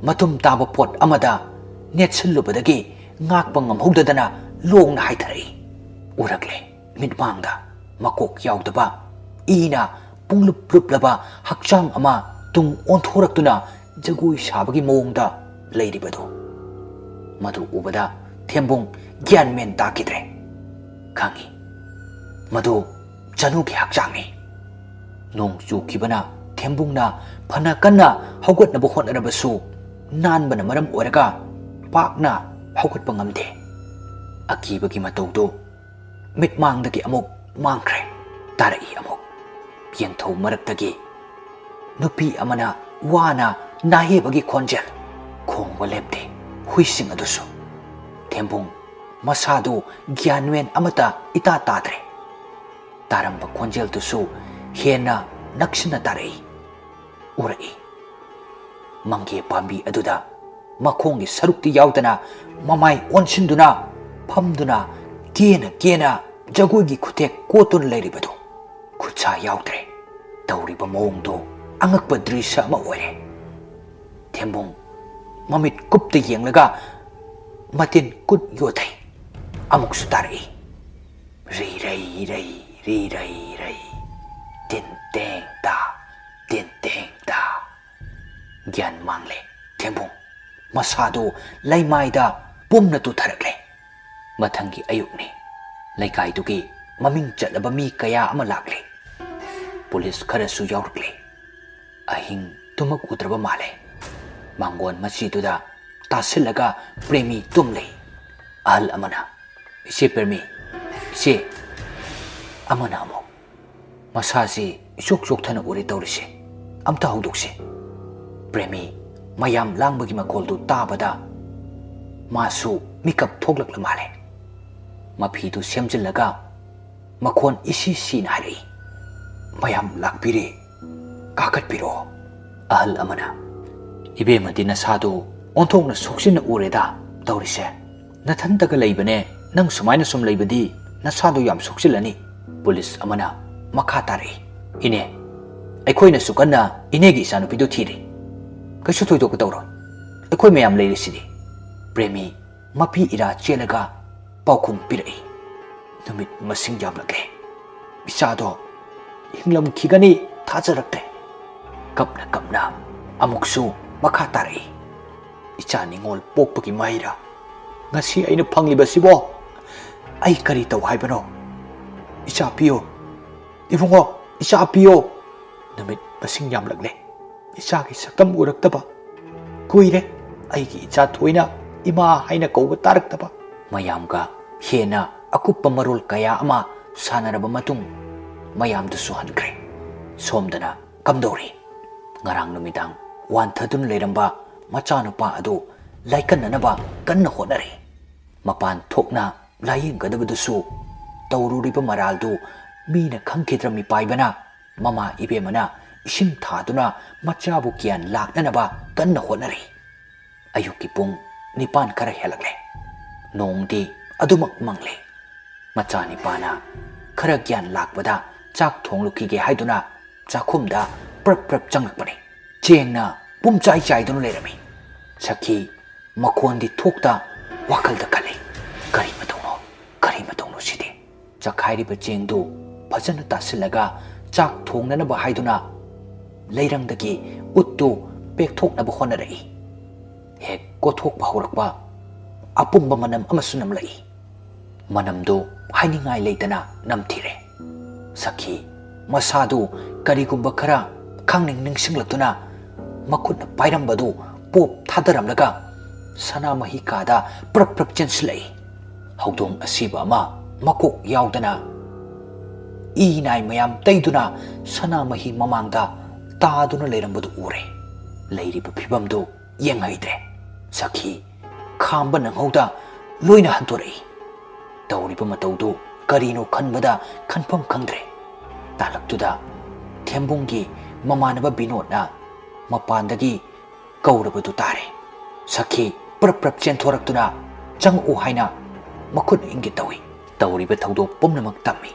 ꯃꯇꯨꯝ ꯇꯥꯕ ꯄꯣꯠ ꯑꯃꯗ ꯅꯦꯠꯁꯤꯜꯂꯨꯕꯗꯒꯤ ꯉꯥꯛꯄ ꯉꯝꯍꯧꯗꯗꯅ ꯂꯣꯡꯅ ꯍꯥꯏꯊꯔꯛꯏ꯫ ꯎꯔꯛꯂꯦ, ꯃꯤꯠꯃꯥꯡꯗ ꯃꯀꯣꯛ ꯌꯥꯎꯗꯕ, ꯏꯅ ꯄꯨꯡꯂꯨꯞ ꯂꯨꯞꯂꯕ ꯍꯛꯆꯥꯡ ꯑꯃ ꯇꯨꯡ ꯑꯣꯟꯊꯣꯔꯛꯇꯨꯅ ꯖꯒꯣꯏ ꯁꯥꯕꯒꯤ ꯃꯑꯣꯡꯗ ꯂꯩꯔꯤꯕꯗꯨ꯫ ꯃꯗꯨ ꯎꯕꯗ ꯊꯦꯝꯕꯨꯡ ꯒ꯭ꯌꯥꯟ ꯃꯦꯟ ꯇꯥꯈꯤꯗ꯭ꯔꯦ꯫ ꯈꯪꯏ, ꯃꯗꯨ ꯆꯅꯨꯒꯤ ꯍꯛꯆꯥꯡꯅꯤ꯫ ꯅꯣꯡ ꯆꯨꯈꯤꯕꯅ ꯊꯦꯝꯕꯨꯡꯅ ꯐꯅ ꯀꯟꯅ ꯍꯧꯒꯠꯅꯕ ꯍꯣꯠꯅꯔꯕꯁꯨ ꯅꯥꯟꯕꯅ ꯃꯔꯝ ꯑꯣꯏꯔꯒ ꯄꯥꯛꯅ ꯍꯧꯒꯠꯄ ꯉꯝꯗꯦ꯫ ꯑꯀꯤꯕꯒꯤ ꯃꯇꯧꯗꯨ ꯃꯤꯠꯃꯥꯡꯗꯒꯤ ꯑꯃꯨꯛ ꯃꯥꯡꯈ꯭ꯔꯦ꯫ ꯇꯥꯔꯛꯏ ꯑꯃꯨꯛ꯫ ꯌꯦꯟꯊꯧ ꯃꯔꯛꯇꯒꯤ ꯅꯨꯄꯤ ꯑꯃꯅ ꯋꯥꯅ ꯅꯥꯍꯦꯕꯒꯤ ꯈꯣꯟꯖꯦꯜ꯫ ꯈꯣꯡꯕ ꯂꯦꯞꯇꯦ ꯍꯨꯏꯁꯤꯡ ꯑꯗꯨꯁꯨ꯫ ꯊꯦꯝꯕꯨꯡ ꯃꯁꯥꯗꯨ ꯒ꯭ꯌꯥꯟ ꯃꯦꯟ ꯑꯃꯠꯇ ꯏꯇꯥ ꯇꯥꯗ꯭ꯔꯦ꯫ ꯇꯥꯔꯝꯕ ꯈꯣꯟꯖꯦꯜꯗꯨꯁꯨ ꯍꯦꯟꯅ ꯅꯛꯁꯤꯟꯅ ꯇꯥꯔꯛꯏ꯫ ꯎꯔꯛꯏ꯫ ꯃꯪꯒꯦ ꯄꯥꯝꯕꯤ ꯑꯗꯨꯗ ꯃꯈꯣꯡꯒꯤ ꯁꯔꯨꯛꯇꯤ ꯌꯥꯎꯗꯅ ꯃꯃꯥꯏ ꯑꯣꯟꯁꯤꯟꯗꯨꯅ ꯐꯝꯗꯨꯅ ꯀꯦꯅ ꯀꯦꯅ ꯖꯒꯣꯏꯒꯤ ꯈꯨꯊꯦꯛ ꯀꯣꯠꯇꯨꯅ ꯂꯩꯔꯤꯕꯗꯨ꯫ ꯈꯨꯠꯁꯥ ꯌꯥꯎꯗ꯭ꯔꯦ꯫ ꯇꯧꯔꯤꯕ ꯃꯑꯣꯡꯗꯨ ꯑꯉꯛꯄ ꯗ꯭ꯔꯤꯁ꯭ꯌ ꯑꯃ ꯑꯣꯏꯔꯦ꯫ ꯊꯦꯝꯕꯨꯡ ꯃꯃꯤꯠ ꯀꯨꯞꯇ ꯌꯦꯡꯂꯒ ꯃꯇꯤꯟ ꯀꯨꯠ ꯌꯣꯠꯊꯩ꯫ ꯑꯃꯨꯛꯁꯨ ꯇꯥꯔꯛꯏ꯫ ꯔꯤ ꯔꯩ ꯔꯩ, ꯔꯤ ꯔꯩ ꯔꯩ꯫ ꯇꯤꯟ ꯇꯦꯡ ꯇꯥ, ꯇꯤꯟ ꯇꯦꯡ ꯇꯥ꯫ ꯒ꯭ꯌꯥꯟ ꯃꯥꯡꯂꯦ ꯊꯦꯝꯕꯨꯡ꯫ ꯃꯁꯥꯗꯨ ꯂꯩꯃꯥꯏꯗ ꯄꯨꯝꯅ ꯇꯨꯊꯔꯛꯂꯦ꯫ ꯃꯊꯪꯒꯤ ꯑꯌꯨꯛꯅꯤ꯫ ꯂꯩꯀꯥꯏꯗꯨꯒꯤ ꯃꯃꯤꯡ ꯆꯠꯂꯕ ꯃꯤ ꯀꯌꯥ ꯑꯃ ꯂꯥꯛꯂꯦ꯫ ꯄꯨꯂꯤꯁ ꯈꯔꯁꯨ ꯌꯥꯎꯔꯛꯂꯦ꯫ ꯑꯍꯤꯡ ꯇꯨꯝꯃꯛ ꯎꯗ꯭ꯔꯕ ꯃꯥꯜꯂꯦ꯫ ꯃꯥꯡꯒꯣꯟ ꯃꯆꯤꯗꯨꯗ ꯇꯥꯁꯤꯜꯂꯒ ꯄ꯭ꯔꯦꯃꯤ ꯇꯨꯝꯂꯤ꯫ ꯑꯍꯜ ꯑꯃꯅ, "ꯏꯆꯦ ꯄ꯭ꯔꯦꯃꯤ, ꯏꯆꯦ!" ꯑꯃꯅ ꯑꯃꯨꯛ, "ꯃꯁꯥꯁꯤ ꯏꯆꯣꯛ ꯆꯣꯛꯊꯅ ꯎꯔꯦ ꯇꯧꯔꯤꯁꯦ꯫ ꯑꯝꯇ ꯍꯧꯗꯣꯛꯁꯤ꯫" ꯄ꯭ꯔꯦꯃꯤ ꯃꯌꯥꯝ ꯂꯥꯡꯕꯒꯤ ꯃꯈꯣꯜꯗꯨ ꯇꯥꯕꯗ ꯃꯥꯁꯨ ꯃꯤꯀꯞ ꯊꯣꯛꯂꯛꯂ ꯃꯥꯜꯂꯦ꯫ ꯃꯐꯤꯗꯨ ꯁꯦꯝꯖꯤꯜꯂꯒ ꯃꯈꯣꯟ ꯏꯁꯤ ꯁꯤꯅ ꯍꯥꯏꯔꯛꯏ, "ꯃꯌꯥꯝ ꯂꯥꯛꯄꯤꯔꯦ, ꯀꯥꯈꯠꯄꯤꯔꯛꯑꯣ꯫" ꯑꯍꯜ ꯑꯃꯅ, "ꯏꯕꯦꯝꯃꯗꯤ ꯅꯁꯥꯗꯨ ꯑꯣꯟꯊꯣꯛꯅ ꯁꯣꯛꯆꯤꯟꯅ ꯎꯔꯦꯗ ꯇꯧꯔꯤꯁꯦ꯫ ꯅꯊꯟꯇꯒ ꯂꯩꯕꯅꯦ, ꯅꯪ ꯁꯨꯃꯥꯏꯅ ꯁꯨꯝ ꯂꯩꯕꯗꯤ ꯅꯁꯥꯗꯨ ꯌꯥꯝ ꯁꯣꯛꯆꯤꯜꯂꯅꯤ꯫" ꯄꯨꯂꯤꯁ ꯑꯃꯅ ꯃꯈꯥ ꯇꯥꯔꯛꯏ, "ꯏꯅꯦ, ꯑꯩꯈꯣꯏꯅꯁꯨ ꯀꯟꯅ ꯏꯅꯦꯒꯤ ꯏꯆꯥꯅꯨꯄꯤꯗꯨ ꯊꯤꯔꯤ꯫ ꯀꯩꯁꯨ ꯊꯣꯏꯗꯣꯛꯄ ꯇꯧꯔꯣꯏ꯫ ꯑꯩꯈꯣꯏ ꯃꯌꯥꯝ ꯂꯩꯔꯤꯁꯤꯗꯤ꯫" ꯄ꯭ꯔꯦꯃꯤ ꯃꯄꯤ ꯏꯔꯥ ꯆꯦꯜꯂꯒ ꯄꯥꯎꯈꯨꯝ ꯄꯤꯔꯛꯏ, "ꯅꯨꯃꯤꯠ ꯃꯁꯤꯡ ꯌꯥꯝꯂꯛꯂꯦ꯫ ꯏꯆꯥꯗꯣ ꯍꯤꯡꯂꯝꯈꯤꯒꯅꯤ ꯊꯥꯖꯔꯛꯇ꯭ꯔꯦ꯫ ꯀꯞꯅ ꯀꯞꯅ ꯑꯃꯨꯛꯁꯨ ꯃꯈꯥ ꯇꯥꯔꯛꯏ꯫ "ꯏꯆꯥ ꯅꯤꯉꯣꯜ ꯄꯣꯛꯄꯒꯤ ꯃꯍꯩꯔꯥ ꯉꯁꯤ ꯑꯩꯅ ꯐꯪꯂꯤꯕꯁꯤꯕꯣ? ꯑꯩ ꯀꯔꯤ ꯇꯧ ꯍꯥꯏꯕꯅꯣ? ꯏꯆꯥ ꯄꯤꯌꯣ, ꯏꯕꯨꯡꯉꯣ, ꯏꯆꯥ ꯄꯤꯌꯣ꯫ ꯅꯨꯃꯤꯠ ꯃꯁꯤꯡ ꯌꯥꯝꯂꯛꯂꯦ ꯏꯆꯥꯒꯤ ꯁꯛꯇꯝ ꯎꯔꯛꯇꯕ꯫ ꯀꯨꯏꯔꯦ ꯑꯩꯒꯤ ꯏꯆꯥ ꯊꯣꯏꯅ ꯏꯃꯥ ꯍꯥꯏꯅ ꯀꯧꯕ ꯇꯥꯔꯛꯇꯕ꯫" ꯃꯌꯥꯝꯒ ꯍꯦꯟꯅ ꯑꯀꯨꯞꯄ ꯃꯔꯣꯜ ꯀꯌꯥ ꯑꯃ ꯁꯥꯟꯅꯔꯕ ꯃꯇꯨꯡ, ꯃꯌꯥꯝꯗꯨꯁꯨ ꯍꯟꯈ꯭ꯔꯦ꯫ ꯁꯣꯝꯗꯅ ꯀꯝꯗꯧꯔꯤ? ꯉꯔꯥꯡ ꯅꯨꯃꯤꯗꯥꯡ ꯋꯥꯟꯊꯗꯨꯅ ꯂꯩꯔꯝꯕ ꯃꯆꯥꯅꯨꯄꯥ ꯑꯗꯨ ꯂꯥꯏꯀꯠꯅꯅꯕ ꯀꯟꯅ ꯍꯣꯠꯅꯔꯤ꯫ ꯃꯄꯥꯟ ꯊꯣꯛꯅ ꯂꯥꯌꯦꯡꯒꯗꯕꯗꯨꯁꯨ ꯇꯧꯔꯨꯔꯤꯕ ꯃꯔꯥꯜꯗꯨ ꯃꯤꯅ ꯈꯪꯈꯤꯗ꯭ꯔ ꯃꯤꯄꯥꯏꯕꯅ꯫ ꯃꯃꯥ ꯏꯕꯦꯝꯃꯅ ꯏꯁꯤꯡ ꯊꯥꯗꯨꯅ ꯃꯆꯥꯕꯨ ꯒ꯭ꯌꯥꯟ ꯂꯥꯛꯅꯅꯕ ꯀꯟꯅ ꯍꯣꯠꯅꯔꯤ꯫ ꯑꯌꯨꯛꯀꯤ ꯄꯨꯡ ꯅꯤꯄꯥꯟ ꯈꯔ ꯍꯦꯜꯂꯛꯂꯦ꯫ ꯅꯣꯡꯗꯤ ꯑꯗꯨꯃꯛ ꯃꯪꯂꯤ꯫ ꯃꯆꯥꯅꯤꯄꯥꯅ ꯈꯔ ꯒ꯭ꯌꯥꯟ ꯂꯥꯛꯄꯗ ꯆꯥꯛ ꯊꯣꯡꯂꯨꯈꯤꯒꯦ ꯍꯥꯏꯗꯨꯅ ꯆꯥꯛꯈꯨꯝꯗ ꯄ꯭ꯔꯞ ꯄ꯭ꯔꯞ ꯆꯪꯂꯛꯄꯅꯤ꯫ ꯆꯦꯡꯅ ꯄꯨꯝꯆꯥꯏ ꯆꯥꯏꯗꯨꯅ ꯂꯩꯔꯝꯃꯤ꯫ ꯁꯈꯤ ꯃꯈꯣꯟꯗꯤ ꯊꯣꯛꯇ ꯋꯥꯈꯜꯗ ꯈꯜꯂꯤ, "ꯀꯔꯤ ꯃꯇꯧꯅꯣ? ꯀꯔꯤ ꯃꯇꯧꯅꯣ ꯁꯤꯗꯤ?" ꯆꯈꯥꯏꯔꯤꯕ ꯆꯦꯡꯗꯨ ꯐꯖꯅ ꯇꯥꯁꯤꯜꯂꯒ ꯆꯥꯛ ꯊꯣꯡꯅꯅꯕ ꯍꯥꯏꯗꯨꯅ ꯂꯩꯔꯪꯗꯒꯤ ꯎꯠꯇꯨ ꯄꯦꯛꯊꯣꯛꯅꯕ ꯍꯣꯠꯅꯔꯛꯏ꯫ ꯍꯦꯛ ꯀꯣꯠꯊꯣꯛꯄ ꯍꯧꯔꯛꯄ, ꯑꯄꯨꯝꯕ ꯃꯅꯝ ꯑꯃꯁꯨ ꯅꯝꯂꯛꯏ꯫ ꯃꯅꯝꯗꯨ ꯍꯥꯏꯅꯤꯡꯉꯥꯏ ꯂꯩꯇꯅ ꯅꯝꯊꯤꯔꯦ꯫ ꯁꯈꯤ ꯃꯁꯥꯗꯨ ꯀꯔꯤꯒꯨꯝꯕ ꯈꯔ ꯈꯪꯅꯤꯡ ꯅꯤꯡꯁꯤꯡꯂꯛꯇꯨꯅ ꯃꯈꯨꯠꯅ ꯄꯥꯏꯔꯝꯕꯗꯨ ꯄꯣꯞ ꯊꯥꯗꯔꯝꯂꯒ ꯁꯅꯥꯃꯍꯤ ꯀꯥꯗ ꯄ꯭ꯔꯞ ꯄ꯭ꯔꯞ ꯆꯦꯟꯁꯤꯜꯂꯛꯏ꯫ ꯍꯧꯗꯣꯡ ꯑꯁꯤꯕ ꯑꯃ ꯃꯀꯣꯛ ꯌꯥꯎꯗꯅ ꯏ ꯅꯥꯏ ꯃꯌꯥꯝ ꯇꯩꯗꯨꯅ ꯁꯅꯥꯃꯍꯤ ꯃꯃꯥꯡꯗ ꯇꯥꯗꯨꯅ ꯂꯩꯔꯝꯕꯗꯨ ꯎꯔꯦ꯫ ꯂꯩꯔꯤꯕ ꯐꯤꯕꯝꯗꯨ ꯌꯦꯡꯍꯩꯗ꯭ꯔꯦ꯫ ꯁꯈꯤ ꯈꯥꯝꯕ ꯅꯪꯍꯧꯗ ꯂꯣꯏꯅ ꯍꯟꯗꯣꯔꯛꯏ꯫ ꯇꯧꯔꯤꯕ ꯃꯇꯧꯗꯨ ꯀꯔꯤꯅꯣ ꯈꯟꯕꯗ ꯈꯟꯐꯝ ꯈꯪꯗ꯭ꯔꯦ꯫ ꯇꯥꯂꯛꯇꯨꯗ ꯊꯦꯝꯕꯨꯡꯒꯤ ꯃꯃꯥꯟꯅꯕ ꯕꯤꯅꯣꯗꯅ ꯃꯄꯥꯟꯗꯒꯤ ꯀꯧꯔꯕꯗꯨ ꯇꯥꯔꯦ꯫ ꯁꯈꯤ ꯄ꯭ꯔꯞ ꯄ꯭ꯔꯞ ꯆꯦꯟꯊꯣꯔꯛꯇꯨꯅ ꯆꯪꯉꯛꯎ ꯍꯥꯏꯅ ꯃꯈꯨꯠꯅ ꯏꯪꯒꯤꯠ ꯇꯧꯏ꯫ ꯇꯧꯔꯤꯕ ꯊꯧꯗꯣꯛ ꯄꯨꯝꯅꯃꯛ ꯇꯝꯃꯤ꯫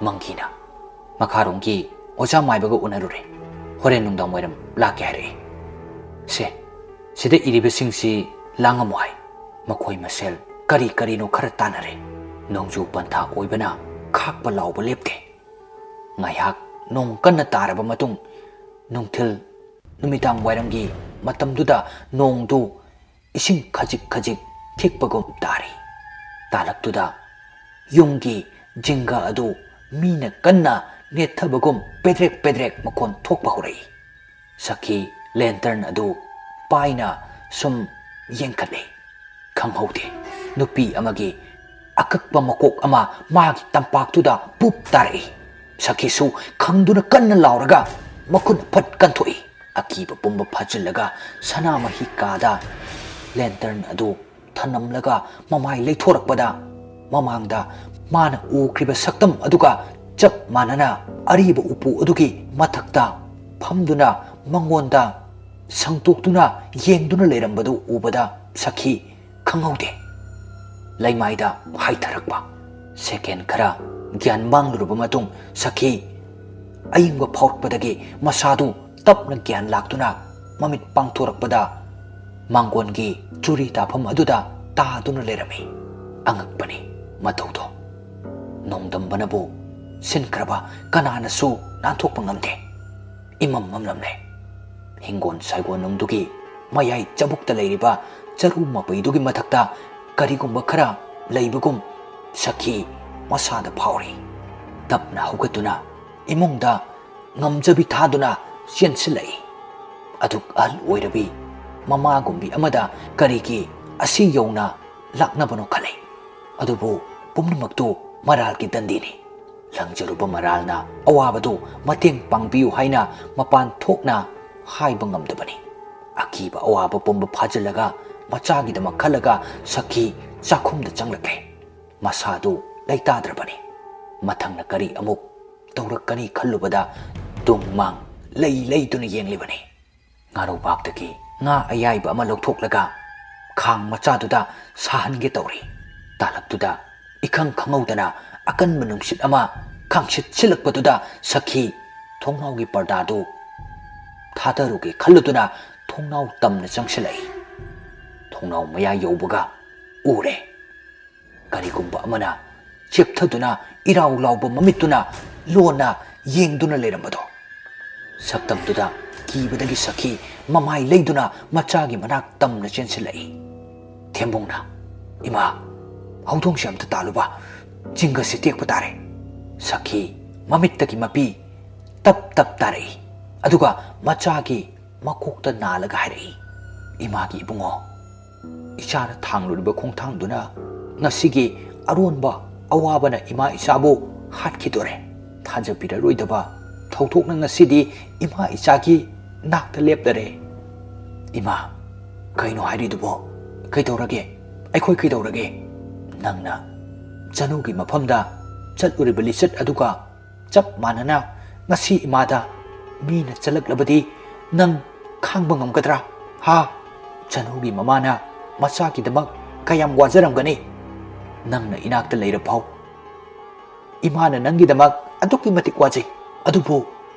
ꯃꯪꯒꯤꯅ ꯃꯈꯥꯔꯣꯝꯒꯤ ꯑꯣꯖꯥ ꯃꯥꯏꯕꯒ ꯎꯅꯔꯨꯔꯦ꯫ ꯍꯣꯔꯦꯟ ꯅꯨꯡꯗꯥꯡ ꯋꯥꯏꯔꯝ ꯂꯥꯛꯀꯦ ꯍꯥꯏꯔꯛꯏ꯫ "ꯁꯦ, ꯁꯤꯗ ꯏꯔꯤꯕꯁꯤꯡꯁꯤ ꯂꯥꯡꯉꯝꯃꯣ" ꯍꯥꯏ꯫ ꯃꯈꯣꯏ ꯃꯁꯦꯜ ꯀꯔꯤ ꯀꯔꯤꯅꯣ ꯈꯔ ꯇꯥꯟꯅꯔꯦ꯫ ꯅꯣꯡꯖꯨ ꯄꯟꯊꯥ ꯑꯣꯏꯕꯅ ꯈꯥꯛꯄ ꯂꯥꯎꯕ ꯂꯦꯞꯇꯦ꯫ ꯉꯥꯏꯍꯥꯛ ꯅꯣꯡ ꯀꯟꯅ ꯇꯥꯔꯕ ꯃꯇꯨꯡ, ꯅꯨꯡꯊꯤꯜ ꯅꯨꯃꯤꯗꯥꯡ ꯋꯥꯏꯔꯝꯒꯤ ꯃꯇꯝꯗꯨꯗ ꯅꯣꯡꯗꯨ ꯏꯁꯤꯡ ꯈꯖꯤꯛ ꯈꯖꯤꯛ ꯈꯤꯛꯄꯒꯨꯝ ꯇꯥꯔꯤ꯫ ꯇꯥꯂꯛꯇꯨꯗ ꯌꯨꯝꯒꯤ ꯖꯤꯡꯒ ꯑꯗꯨ ꯃꯤꯅ ꯀꯟꯅ ꯅꯦꯠꯊꯕꯒꯨꯝ ꯄꯦꯗ꯭ꯔꯦꯛ ꯄꯦꯗ꯭ꯔꯦꯛ ꯃꯈꯣꯟ ꯊꯣꯛꯄ ꯍꯧꯔꯛꯏ꯫ ꯁꯈꯤ ꯂꯦꯟꯇꯔꯟ ꯑꯗꯨ ꯄꯥꯏꯅ ꯁꯨꯝ ꯌꯦꯡꯈꯠꯂꯤ꯫ ꯈꯪꯍꯧꯗꯦ, ꯅꯨꯄꯤ ꯑꯃꯒꯤ ꯑꯀꯛꯄ ꯃꯀꯣꯛ ꯑꯃ ꯃꯥꯒꯤ ꯇꯝꯄꯥꯛꯇꯨꯗ ꯄꯨꯞ ꯇꯥꯔꯛꯏ꯫ ꯁꯈꯤꯁꯨ ꯈꯪꯗꯨꯅ ꯀꯟꯅ ꯂꯥꯎꯔꯒ ꯃꯈꯨꯠ ꯐꯠ ꯀꯟꯊꯣꯛꯏ꯫ ꯑꯀꯤꯕ ꯄꯨꯝꯕ ꯐꯥꯖꯤꯜꯂꯒ ꯁꯅꯥꯃꯍꯤ ꯀꯥꯗ ꯂꯦꯟꯇꯔꯟ ꯑꯗꯨ ꯊꯅꯝꯂꯒ ꯃꯃꯥꯏ ꯂꯩꯊꯣꯔꯛꯄꯗ, ꯃꯃꯥꯡꯗ ꯃꯥꯅ ꯎꯈ꯭ꯔꯤꯕ ꯁꯛꯇꯝ ꯑꯗꯨꯒ ꯆꯞ ꯃꯥꯟꯅꯅ ꯑꯔꯤꯕ ꯎꯄꯨ ꯑꯗꯨꯒꯤ ꯃꯊꯛꯇ ꯐꯝꯗꯨꯅ ꯃꯉꯣꯟꯗ ꯁꯪꯇꯣꯛꯇꯨꯅ ꯌꯦꯡꯗꯨꯅ ꯂꯩꯔꯝꯕꯗꯨ ꯎꯕꯗ ꯁꯈꯤ ꯈꯪꯍꯧꯗꯦ꯫ ꯂꯩꯃꯥꯏꯗ ꯍꯥꯏꯊꯔꯛꯄ꯫ ꯁꯦꯀꯦꯟ ꯈꯔ ꯒ꯭ꯌꯥꯟ ꯃꯥꯡꯂꯨꯔꯕ ꯃꯇꯨꯡ ꯁꯈꯤ ꯑꯏꯪꯕ ꯐꯥꯎꯔꯛꯄꯗꯒꯤ ꯃꯁꯥꯗꯨ ꯇꯞꯅ ꯒ꯭ꯌꯥꯟ ꯂꯥꯛꯇꯨꯅ ꯃꯃꯤꯠ ꯄꯥꯡꯊꯣꯔꯛꯄꯗ ꯃꯥꯡꯒꯣꯟꯒꯤ ꯆꯨꯔꯤ ꯇꯥꯐꯝ ꯑꯗꯨꯗ ꯇꯥꯗꯨꯅ ꯂꯩꯔꯝꯃꯤ꯫ ꯑꯉꯛꯄꯅꯤ ꯃꯇꯧꯗꯣ꯫ ꯅꯣꯡꯗꯝꯕꯅꯕꯨ ꯁꯤꯟꯈ꯭ꯔꯕ ꯀꯅꯥꯅꯁꯨ ꯅꯥꯟꯊꯣꯛꯄ ꯉꯝꯗꯦ꯫ ꯏꯃꯝ ꯃꯝꯂꯝꯂꯦ꯫ ꯍꯤꯡꯒꯣꯟ ꯁꯥꯏꯒꯣꯟꯅꯨꯡꯗꯨꯒꯤ ꯃꯌꯥꯏ ꯆꯕꯨꯛꯇ ꯂꯩꯔꯤꯕ ꯆꯔꯨ ꯃꯄꯩꯗꯨꯒꯤ ꯃꯊꯛꯇ ꯀꯔꯤꯒꯨꯝꯕ ꯈꯔ ꯂꯩꯕꯒꯨꯝ ꯁꯈꯤ ꯃꯁꯥꯗ ꯐꯥꯎꯔꯤ꯫ ꯇꯞꯅ ꯍꯧꯒꯠꯇꯨꯅ ꯏꯃꯨꯡꯗ ꯉꯝꯖꯕꯤ ꯊꯥꯗꯨꯅ ꯆꯦꯟꯁꯤꯜꯂꯛꯏ꯫ ꯑꯗꯨꯛ ꯑꯍꯜ ꯑꯣꯏꯔꯕꯤ ꯃꯃꯥꯒꯨꯝꯕꯤ ꯑꯃꯗ ꯀꯔꯤꯒꯤ ꯑꯁꯤ ꯌꯧꯅ ꯂꯥꯛꯅꯕꯅꯣ ꯈꯜꯂꯤ꯫ ꯑꯗꯨꯕꯨ ꯄꯨꯝꯅꯃꯛꯇꯨ ꯃꯔꯥꯜꯒꯤ ꯗꯟꯗꯤꯅꯤ꯫ ꯂꯪꯖꯔꯨꯕ ꯃꯔꯥꯜꯅ ꯑꯋꯥꯕꯗꯨ ꯃꯇꯦꯡ ꯄꯥꯡꯕꯤꯌꯨ ꯍꯥꯏꯅ ꯃꯄꯥꯟ ꯊꯣꯛꯅ ꯍꯥꯏꯕ ꯉꯝꯗꯕꯅꯤ꯫ ꯑꯀꯤꯕ ꯑꯋꯥꯕ ꯄꯨꯝꯕ ꯐꯥꯖꯤꯜꯂꯒ ꯃꯆꯥꯒꯤꯗꯃꯛ ꯈꯜꯂꯒ ꯁꯈꯤ ꯆꯥꯛꯈꯨꯝꯗ ꯆꯪꯂꯛꯂꯦ꯫ ꯃꯁꯥꯗꯨ ꯂꯩꯇꯥꯗ꯭ꯔꯕꯅꯤ꯫ ꯃꯊꯪꯅ ꯀꯔꯤ ꯑꯃꯨꯛ ꯇꯧꯔꯛꯀꯅꯤ ꯈꯜꯂꯨꯕꯗ ꯇꯨꯡ ꯃꯥꯡ ꯂꯩ ꯂꯩꯗꯨꯅ ꯌꯦꯡꯂꯤꯕꯅꯤ꯫ ꯉꯥꯔꯧꯕꯥꯛꯇꯒꯤ ꯉꯥ ꯑꯌꯥꯏꯕ ꯑꯃ ꯂꯧꯊꯣꯛꯂꯒ ꯈꯥꯡ ꯃꯆꯥꯗꯨꯗ ꯁꯥꯍꯟꯒꯦ ꯇꯧꯔꯤ꯫ ꯇꯥꯂꯛꯇꯨꯗ ꯏꯈꯪ ꯈꯪꯍꯧꯗꯅ ꯑꯀꯟꯕ ꯅꯨꯡꯁꯤꯠ ꯑꯃ ꯈꯥꯡꯁꯤꯠ ꯁꯤꯜꯂꯛꯄꯗꯨꯗ ꯁꯈꯤ ꯊꯣꯡꯅꯥꯎꯒꯤ ꯄꯔꯗꯥꯗꯨ ꯊꯥꯗꯔꯨꯒꯦ ꯈꯜꯂꯨꯗꯨꯅ ꯊꯣꯡꯅꯥꯎ ꯇꯝꯅ ꯆꯪꯁꯤꯜꯂꯛꯏ꯫ ꯊꯣꯡꯅꯥꯎ ꯃꯌꯥ ꯌꯧꯕꯒ ꯎꯔꯦ꯫ ꯀꯔꯤꯒꯨꯝꯕ ꯑꯃꯅ ꯆꯦꯞꯊꯗꯨꯅ ꯏꯔꯥꯎ ꯂꯥꯎꯕ ꯃꯃꯤꯠꯇꯨꯅ ꯂꯣꯟꯅ ꯌꯦꯡꯗꯨꯅ ꯂꯩꯔꯝꯕꯗꯣ꯫ ꯁꯛꯇꯝꯗꯨꯗ ꯀꯤꯕꯗꯒꯤ ꯁꯈꯤ ꯃꯃꯥꯏ ꯂꯩꯗꯨꯅ ꯃꯆꯥꯒꯤ ꯃꯅꯥꯛ ꯇꯝꯅ ꯆꯦꯟꯁꯤꯜꯂꯛꯏ꯫ ꯊꯦꯝꯕꯨꯡꯅ, "ꯏꯃꯥ, ꯍꯧꯗꯣꯡꯁꯦ ꯑꯝꯇ ꯇꯥꯜꯂꯨꯕ, ꯆꯤꯡꯒꯁꯦ ꯇꯦꯛꯄ ꯇꯥꯔꯦ"꯫ ꯁꯈꯤ ꯃꯃꯤꯠꯇꯒꯤ ꯃꯄꯤ ꯇꯞ ꯇꯞ ꯇꯥꯔꯛꯏ꯫ ꯑꯗꯨꯒ ꯃꯆꯥꯒꯤ ꯃꯀꯣꯛꯇ ꯅꯥꯜꯂꯒ ꯍꯥꯏꯔꯛꯏ, "ꯏꯃꯥꯒꯤ ꯏꯕꯨꯡꯉꯣ, ꯏꯆꯥꯅ ꯊꯥꯡꯂꯨꯔꯤꯕ ꯈꯣꯡꯊꯥꯡꯗꯨꯅ ꯉꯁꯤꯒꯤ ꯑꯔꯣꯟꯕ ꯑꯋꯥꯕꯅ ꯏꯃꯥ ꯏꯆꯥꯕꯨ ꯍꯥꯠꯈꯤꯗꯣꯔꯦ꯫ ꯊꯥꯖꯕꯤꯔꯔꯣꯏꯗꯕ ꯊꯧꯗꯣꯛꯅ ꯉꯁꯤꯗꯤ ꯏꯃꯥ ꯏꯆꯥꯒꯤ ꯅꯥꯛꯇ ꯂꯦꯞꯂꯔꯦ"꯫ "ꯏꯃꯥ, ꯀꯩꯅꯣ ꯍꯥꯏꯔꯤꯗꯨꯕꯣ? ꯀꯩꯗꯧꯔꯒꯦ? ꯑꯩꯈꯣꯏ ꯀꯩꯗꯧꯔꯒꯦ? ꯅꯪꯅ ꯆꯅꯨꯒꯤ ꯃꯐꯝꯗ ꯆꯠꯂꯨꯔꯤꯕ ꯂꯤꯆꯠ ꯑꯗꯨꯒ ꯆꯞ ꯃꯥꯟꯅꯅ ꯉꯁꯤ ꯏꯃꯥꯗ ꯃꯤꯅ ꯆꯠꯂꯛꯂꯕꯗꯤ ꯅꯪ ꯈꯥꯡꯕ ꯉꯝꯒꯗ꯭ꯔꯥ? ꯍꯥ? ꯆꯅꯨꯒꯤ ꯃꯃꯥꯅ ꯃꯆꯥꯒꯤꯗꯃꯛ ꯀꯌꯥꯝ ꯋꯥꯖꯔꯝꯒꯅꯤ? ꯅꯪꯅ ꯏꯅꯥꯛꯇ ꯂꯩꯔꯐꯥꯎ ꯏꯃꯥꯅ ꯅꯪꯒꯤꯗꯃꯛ ꯑꯗꯨꯛꯀꯤ ꯃꯇꯤꯛ ꯋꯥꯖꯩ꯫ ꯑꯗꯨꯕꯨ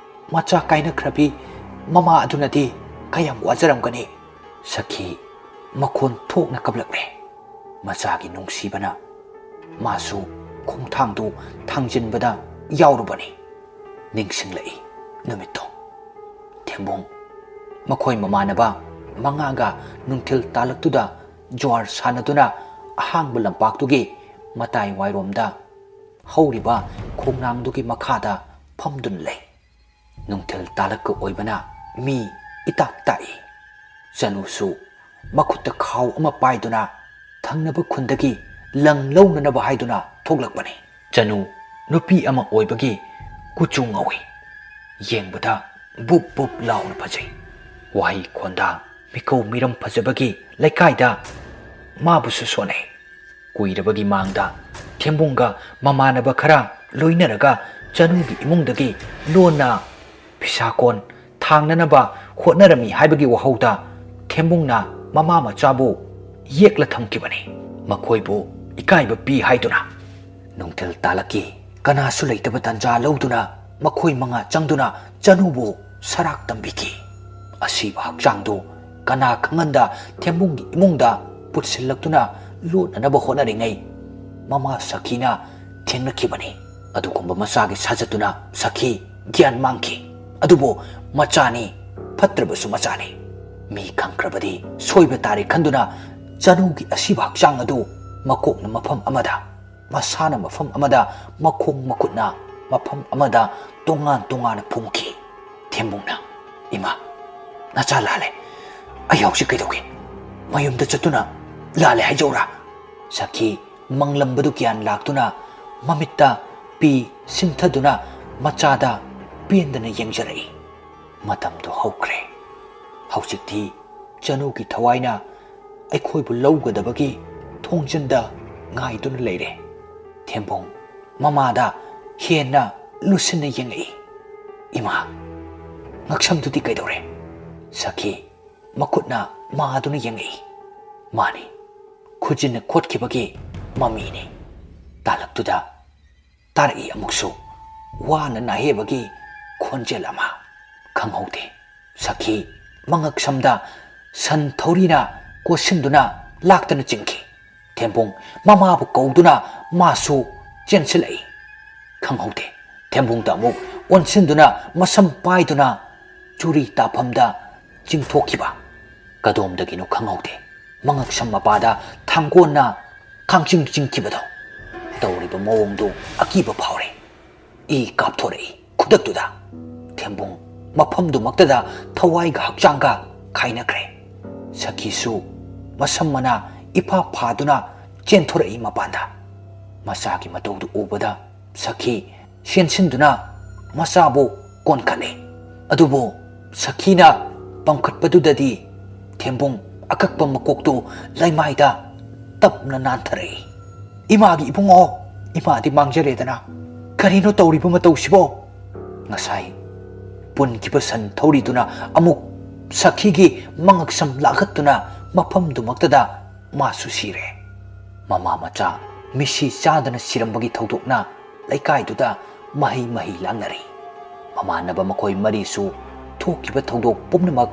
ꯃꯆꯥ ꯀꯥꯏꯅꯈ꯭ꯔꯕꯤ ꯃꯃꯥ ꯑꯗꯨꯅꯗꯤ ꯀꯌꯥꯝ ꯋꯥꯖꯔꯝꯒꯅꯤ?" ꯁꯈꯤ ꯃꯈꯣꯟ ꯊꯣꯛꯅ ꯀꯞꯂꯛꯂꯦ꯫ ꯃꯆꯥꯒꯤ ꯅꯨꯡꯁꯤꯕꯅ ꯃꯥꯁꯨ ꯈꯣꯡꯊꯥꯡꯗꯨ ꯊꯥꯡꯖꯤꯟꯕꯗ ꯌꯥꯎꯔꯨꯕꯅꯤ꯫ ꯅꯤꯡꯁꯤꯡꯂꯛꯏ ꯅꯨꯃꯤꯠꯇꯣ꯫ ꯊꯦꯝꯕꯨꯡ ꯃꯈꯣꯏ ꯃꯃꯥꯟꯅꯕ ꯃꯉꯥꯒ ꯅꯨꯡꯊꯤꯜ ꯇꯥꯂꯛꯇꯨꯗ ꯖ꯭ꯋꯥꯔ ꯁꯥꯟꯅꯗꯨꯅ ꯑꯍꯥꯡꯕ ꯂꯝꯄꯥꯛꯇꯨꯒꯤ ꯃꯇꯥꯏ ꯋꯥꯏꯔꯣꯝꯗ ꯍꯧꯔꯤꯕ ꯈꯣꯡꯅꯥꯡꯗꯨꯒꯤ ꯃꯈꯥꯗ ꯐꯝꯗꯨꯅ ꯂꯩ꯫ ꯅꯨꯡꯊꯤꯜ ꯇꯥꯂꯛꯀ ꯑꯣꯏꯕꯅ ꯃꯤ ꯏꯇꯥꯛ ꯇꯥꯛꯏ꯫ ꯆꯅꯨꯁꯨ ꯃꯈꯨꯠꯇ ꯈꯥꯎ ꯑꯃ ꯄꯥꯏꯗꯨꯅ ꯊꯪꯅꯕ ꯈꯨꯟꯗꯒꯤ ꯂꯪ ꯂꯧꯅꯅꯕ ꯍꯥꯏꯗꯨꯅ ꯊꯣꯛꯂꯛꯄꯅꯤ꯫ ꯆꯅꯨ ꯅꯨꯄꯤ ꯑꯃ ꯑꯣꯏꯕꯒꯤ ꯀꯨꯆꯨ ꯉꯧꯏ꯫ ꯌꯦꯡꯕꯗ ꯕꯨꯞ ꯕꯨꯞ ꯂꯥꯎꯅ ꯐꯖꯩ꯫ ꯋꯥꯍꯩ ꯈꯣꯟꯗ ꯃꯤꯀꯧ ꯃꯤꯔꯝ ꯐꯖꯕꯒꯤ ꯂꯩꯀꯥꯏꯗ ꯃꯥꯕꯨꯁꯨ ꯁꯣꯟꯅꯩ꯫ ꯀꯨꯏꯔꯕꯒꯤ ꯃꯥꯡꯗ ꯊꯦꯝꯕꯨꯡꯒ ꯃꯃꯥꯟꯅꯕ ꯈꯔ ꯂꯣꯏꯅꯔꯒ ꯆꯅꯨꯒꯤ ꯏꯃꯨꯡꯗꯒꯤ ꯂꯣꯟꯅ ꯐꯤꯁꯥꯀꯣꯟ ꯊꯥꯡꯅꯅꯕ ꯍꯣꯠꯅꯔꯝꯃꯤ ꯍꯥꯏꯕꯒꯤ ꯋꯥꯍꯧꯗ ꯊꯦꯝꯕꯨꯡꯅ ꯃꯃꯥ ꯃꯆꯥꯕꯨ ꯌꯦꯛꯂ ꯊꯝꯈꯤꯕꯅꯤ꯫ ꯃꯈꯣꯏꯕꯨ ꯏꯀꯥꯏꯕ ꯄꯤ ꯍꯥꯏꯗꯨꯅ꯫ ꯅꯨꯡꯊꯤꯜ ꯇꯥꯂꯛꯀꯤ ꯀꯅꯥꯁꯨ ꯂꯩꯇꯕ ꯇꯟꯖꯥ ꯂꯧꯗꯨꯅ ꯃꯈꯣꯏ ꯃꯉꯥ ꯆꯪꯗꯨꯅ ꯆꯅꯨꯕꯨ ꯁꯔꯥꯛ ꯇꯝꯕꯤꯈꯤ꯫ ꯑꯁꯤꯕ ꯍꯛꯆꯥꯡꯗꯨ ꯀꯅꯥ ꯈꯪꯍꯟꯗ ꯊꯦꯝꯕꯨꯡꯒꯤ ꯏꯃꯨꯡꯗ ꯄꯨꯠꯁꯤꯜꯂꯛꯇꯨꯅ ꯂꯣꯠꯅꯅꯕ ꯍꯣꯠꯅꯔꯤꯉꯩ ꯃꯃꯥ ꯁꯈꯤꯅ ꯊꯦꯡꯅꯈꯤꯕꯅꯤ꯫ ꯑꯗꯨꯒꯨꯝꯕ ꯃꯆꯥꯒꯤ ꯁꯥꯖꯠꯇꯨꯅ ꯁꯈꯤ ꯒ꯭ꯌꯥꯟ ꯃꯥꯡꯈꯤ꯫ ꯑꯗꯨꯕꯨ ꯃꯆꯥꯅꯤ, ꯐꯠꯇ꯭ꯔꯕꯁꯨ ꯃꯆꯥꯅꯤ꯫ ꯃꯤ ꯈꯪꯈ꯭ꯔꯕꯗꯤ ꯁꯣꯏꯕ ꯇꯥꯔꯦ ꯈꯟꯗꯨꯅ ꯆꯅꯨꯒꯤ ꯑꯁꯤꯕ ꯍꯛꯆꯥꯡ ꯑꯗꯨ ꯃꯀꯣꯛꯅ ꯃꯐꯝ ꯑꯃꯗ, ꯃꯁꯥꯅ ꯃꯐꯝ ꯑꯃꯗ, ꯃꯈꯣꯡ ꯃꯈꯨꯠꯅ ꯃꯐꯝ ꯑꯃꯗ ꯇꯣꯉꯥꯟ ꯇꯣꯉꯥꯟꯅ ꯐꯨꯝꯈꯤ꯫ ꯊꯦꯝꯕꯨꯡꯅ, "ꯏꯃꯥ, ꯅꯆꯥ ꯂꯥꯜꯂꯦ꯫ ꯑꯩ ꯍꯧꯖꯤꯛ ꯀꯩꯗꯧꯒꯦ? ꯃꯌꯨꯝꯗ ꯆꯠꯇꯨꯅ ꯂꯥꯜꯂꯦ ꯍꯥꯏꯖꯧꯔꯥ?" ꯁꯈꯤ ꯃꯪꯂꯝꯕꯗꯨ ꯒ꯭ꯌꯥꯟ ꯂꯥꯛꯇꯨꯅ ꯃꯃꯤꯠꯇ ꯄꯤ ꯁꯤꯟꯊꯗꯨꯅ ꯃꯆꯥꯗ ꯄꯦꯟꯗꯅ ꯌꯦꯡꯖꯔꯛꯏ꯫ ꯃꯇꯝꯗꯨ ꯍꯧꯈ꯭ꯔꯦ꯫ ꯍꯧꯖꯤꯛꯇꯤ ꯆꯅꯨꯒꯤ ꯊꯋꯥꯏꯅ ꯑꯩꯈꯣꯏꯕꯨ ꯂꯧꯒꯗꯕꯒꯤ ꯊꯣꯡꯖꯤꯟꯗ ꯉꯥꯏꯗꯨꯅ ꯂꯩꯔꯦ꯫ ꯊꯦꯝꯕꯨꯡ ꯃꯃꯥꯗ ꯍꯦꯟꯅ ꯂꯨꯁꯤꯟꯅ ꯌꯦꯡꯂꯛꯏ꯫ "ꯏꯃꯥ, ꯉꯛꯁꯝꯗꯨꯗꯤ ꯀꯩꯗꯧꯔꯦ?" ꯁꯈꯤ ꯃꯈꯨꯠꯅ ꯃꯥꯗꯨꯅ ꯌꯦꯡꯂꯛꯏ꯫ "ꯃꯥꯅꯤ, ꯈꯨꯖꯤꯟꯅ ꯈꯣꯠꯈꯤꯕꯒꯤ ꯃꯃꯤꯅꯤ꯫" ꯇꯥꯂꯛꯇꯨꯗ ꯇꯥꯔꯛꯏ ꯑꯃꯨꯛꯁꯨ ꯋꯥꯅ ꯅꯥꯍꯦꯕꯒꯤ ꯈꯣꯟꯖꯦꯜ ꯑꯃ꯫ ꯈꯪꯍꯧꯗꯦ꯫ ꯁꯈꯤ ꯃꯉꯛꯁꯝꯗ ꯁꯟ ꯊꯧꯔꯤꯅ ꯀꯣꯠꯁꯤꯟꯗꯨꯅ ꯂꯥꯛꯇꯅ ꯆꯤꯡꯈꯤ꯫ ꯊꯦꯝꯕꯨꯡ ꯃꯃꯥꯕꯨ ꯀꯧꯗꯨꯅ ꯃꯥꯁꯨ ꯆꯦꯟꯁꯤꯜꯂꯛꯏ꯫ ꯈꯪꯍꯧꯗꯦ꯫ ꯊꯦꯝꯕꯨꯡꯗ ꯑꯃꯨꯛ ꯑꯣꯟꯁꯤꯟꯗꯨꯅ ꯃꯁꯝ ꯄꯥꯏꯗꯨꯅ ꯆꯨꯔꯤ ꯇꯥꯐꯝꯗ ꯆꯤꯡꯊꯣꯛꯈꯤꯕ꯫ ꯀꯗꯣꯝꯗꯒꯤꯅꯣ ꯈꯪꯍꯧꯗꯦ꯫ ꯃꯉꯛꯁꯝ ꯃꯄꯥꯗ ꯊꯥꯡꯒꯣꯟꯅ ꯈꯥꯡꯆꯤꯡ ꯆꯤꯡꯈꯤꯕꯗꯣ꯫ ꯇꯧꯔꯤꯕ ꯃꯑꯣꯡꯗꯨ ꯑꯀꯤꯕ ꯐꯥꯎꯔꯦ꯫ ꯏ ꯀꯥꯞꯊꯣꯔꯛꯏ ꯈꯨꯗꯛꯇꯨꯗ꯫ ꯊꯦꯝꯕꯨꯡ ꯃꯐꯝꯗꯨꯃꯛꯇꯗ ꯊꯋꯥꯏꯒ ꯍꯛꯆꯥꯡꯒ ꯈꯥꯏꯅꯈ꯭ꯔꯦ꯫ ꯁꯈꯤꯁꯨ ꯃꯁꯝ ꯃꯅꯥ ꯏꯐꯥ ꯐꯥꯗꯨꯅ ꯆꯦꯟꯊꯣꯔꯛꯏ ꯃꯄꯥꯟꯗ꯫ ꯃꯆꯥꯒꯤ ꯃꯇꯧꯗꯨ ꯎꯕꯗ ꯁꯈꯤ ꯆꯦꯟꯁꯤꯟꯗꯨꯅ ꯃꯆꯥꯕꯨ ꯀꯣꯟꯈꯠꯂꯤ꯫ ꯑꯗꯨꯕꯨ ꯁꯈꯤꯅ ꯄꯝꯈꯠꯄꯗꯨꯗꯗꯤ ꯊꯦꯝꯕꯨꯡ ꯑꯀꯛꯄ ꯃꯀꯣꯛꯇꯨ ꯂꯩꯃꯥꯏꯗ ꯇꯞꯅ ꯅꯥꯟꯊꯔꯛꯏ꯫ "ꯏꯃꯥꯒꯤ ꯏꯕꯨꯡꯉꯣ, ꯏꯃꯥꯗꯤ ꯃꯥꯡꯖꯔꯦꯗꯅ꯫ ꯀꯔꯤꯅꯣ ꯇꯧꯔꯤꯕ ꯃꯇꯧꯁꯤꯕꯣ?" ꯉꯁꯥꯏ ꯄꯨꯟꯈꯤꯕ ꯁꯟ ꯊꯧꯔꯤꯗꯨꯅ ꯑꯃꯨꯛ ꯁꯈꯤꯒꯤ ꯃꯉꯛꯁꯝ ꯂꯥꯛꯍꯠꯇꯨꯅ ꯃꯐꯝꯗꯨꯃꯛꯇꯗ ꯃꯥꯁꯨ ꯁꯤꯔꯦ꯫ ꯃꯃꯥ ꯃꯆꯥ ꯃꯤꯁꯤ ꯆꯥꯗꯅ ꯁꯤꯔꯝꯕꯒꯤ ꯊꯧꯗꯣꯛꯅ ꯂꯩꯀꯥꯏꯗꯨꯗ ꯃꯍꯩ ꯃꯍꯩ ꯂꯥꯡꯅꯔꯤ꯫ ꯃꯃꯥꯟꯅꯕ ꯃꯈꯣꯏ ꯃꯔꯤꯁꯨ ꯊꯣꯛꯈꯤꯕ ꯊꯧꯗꯣꯛ ꯄꯨꯝꯅꯃꯛ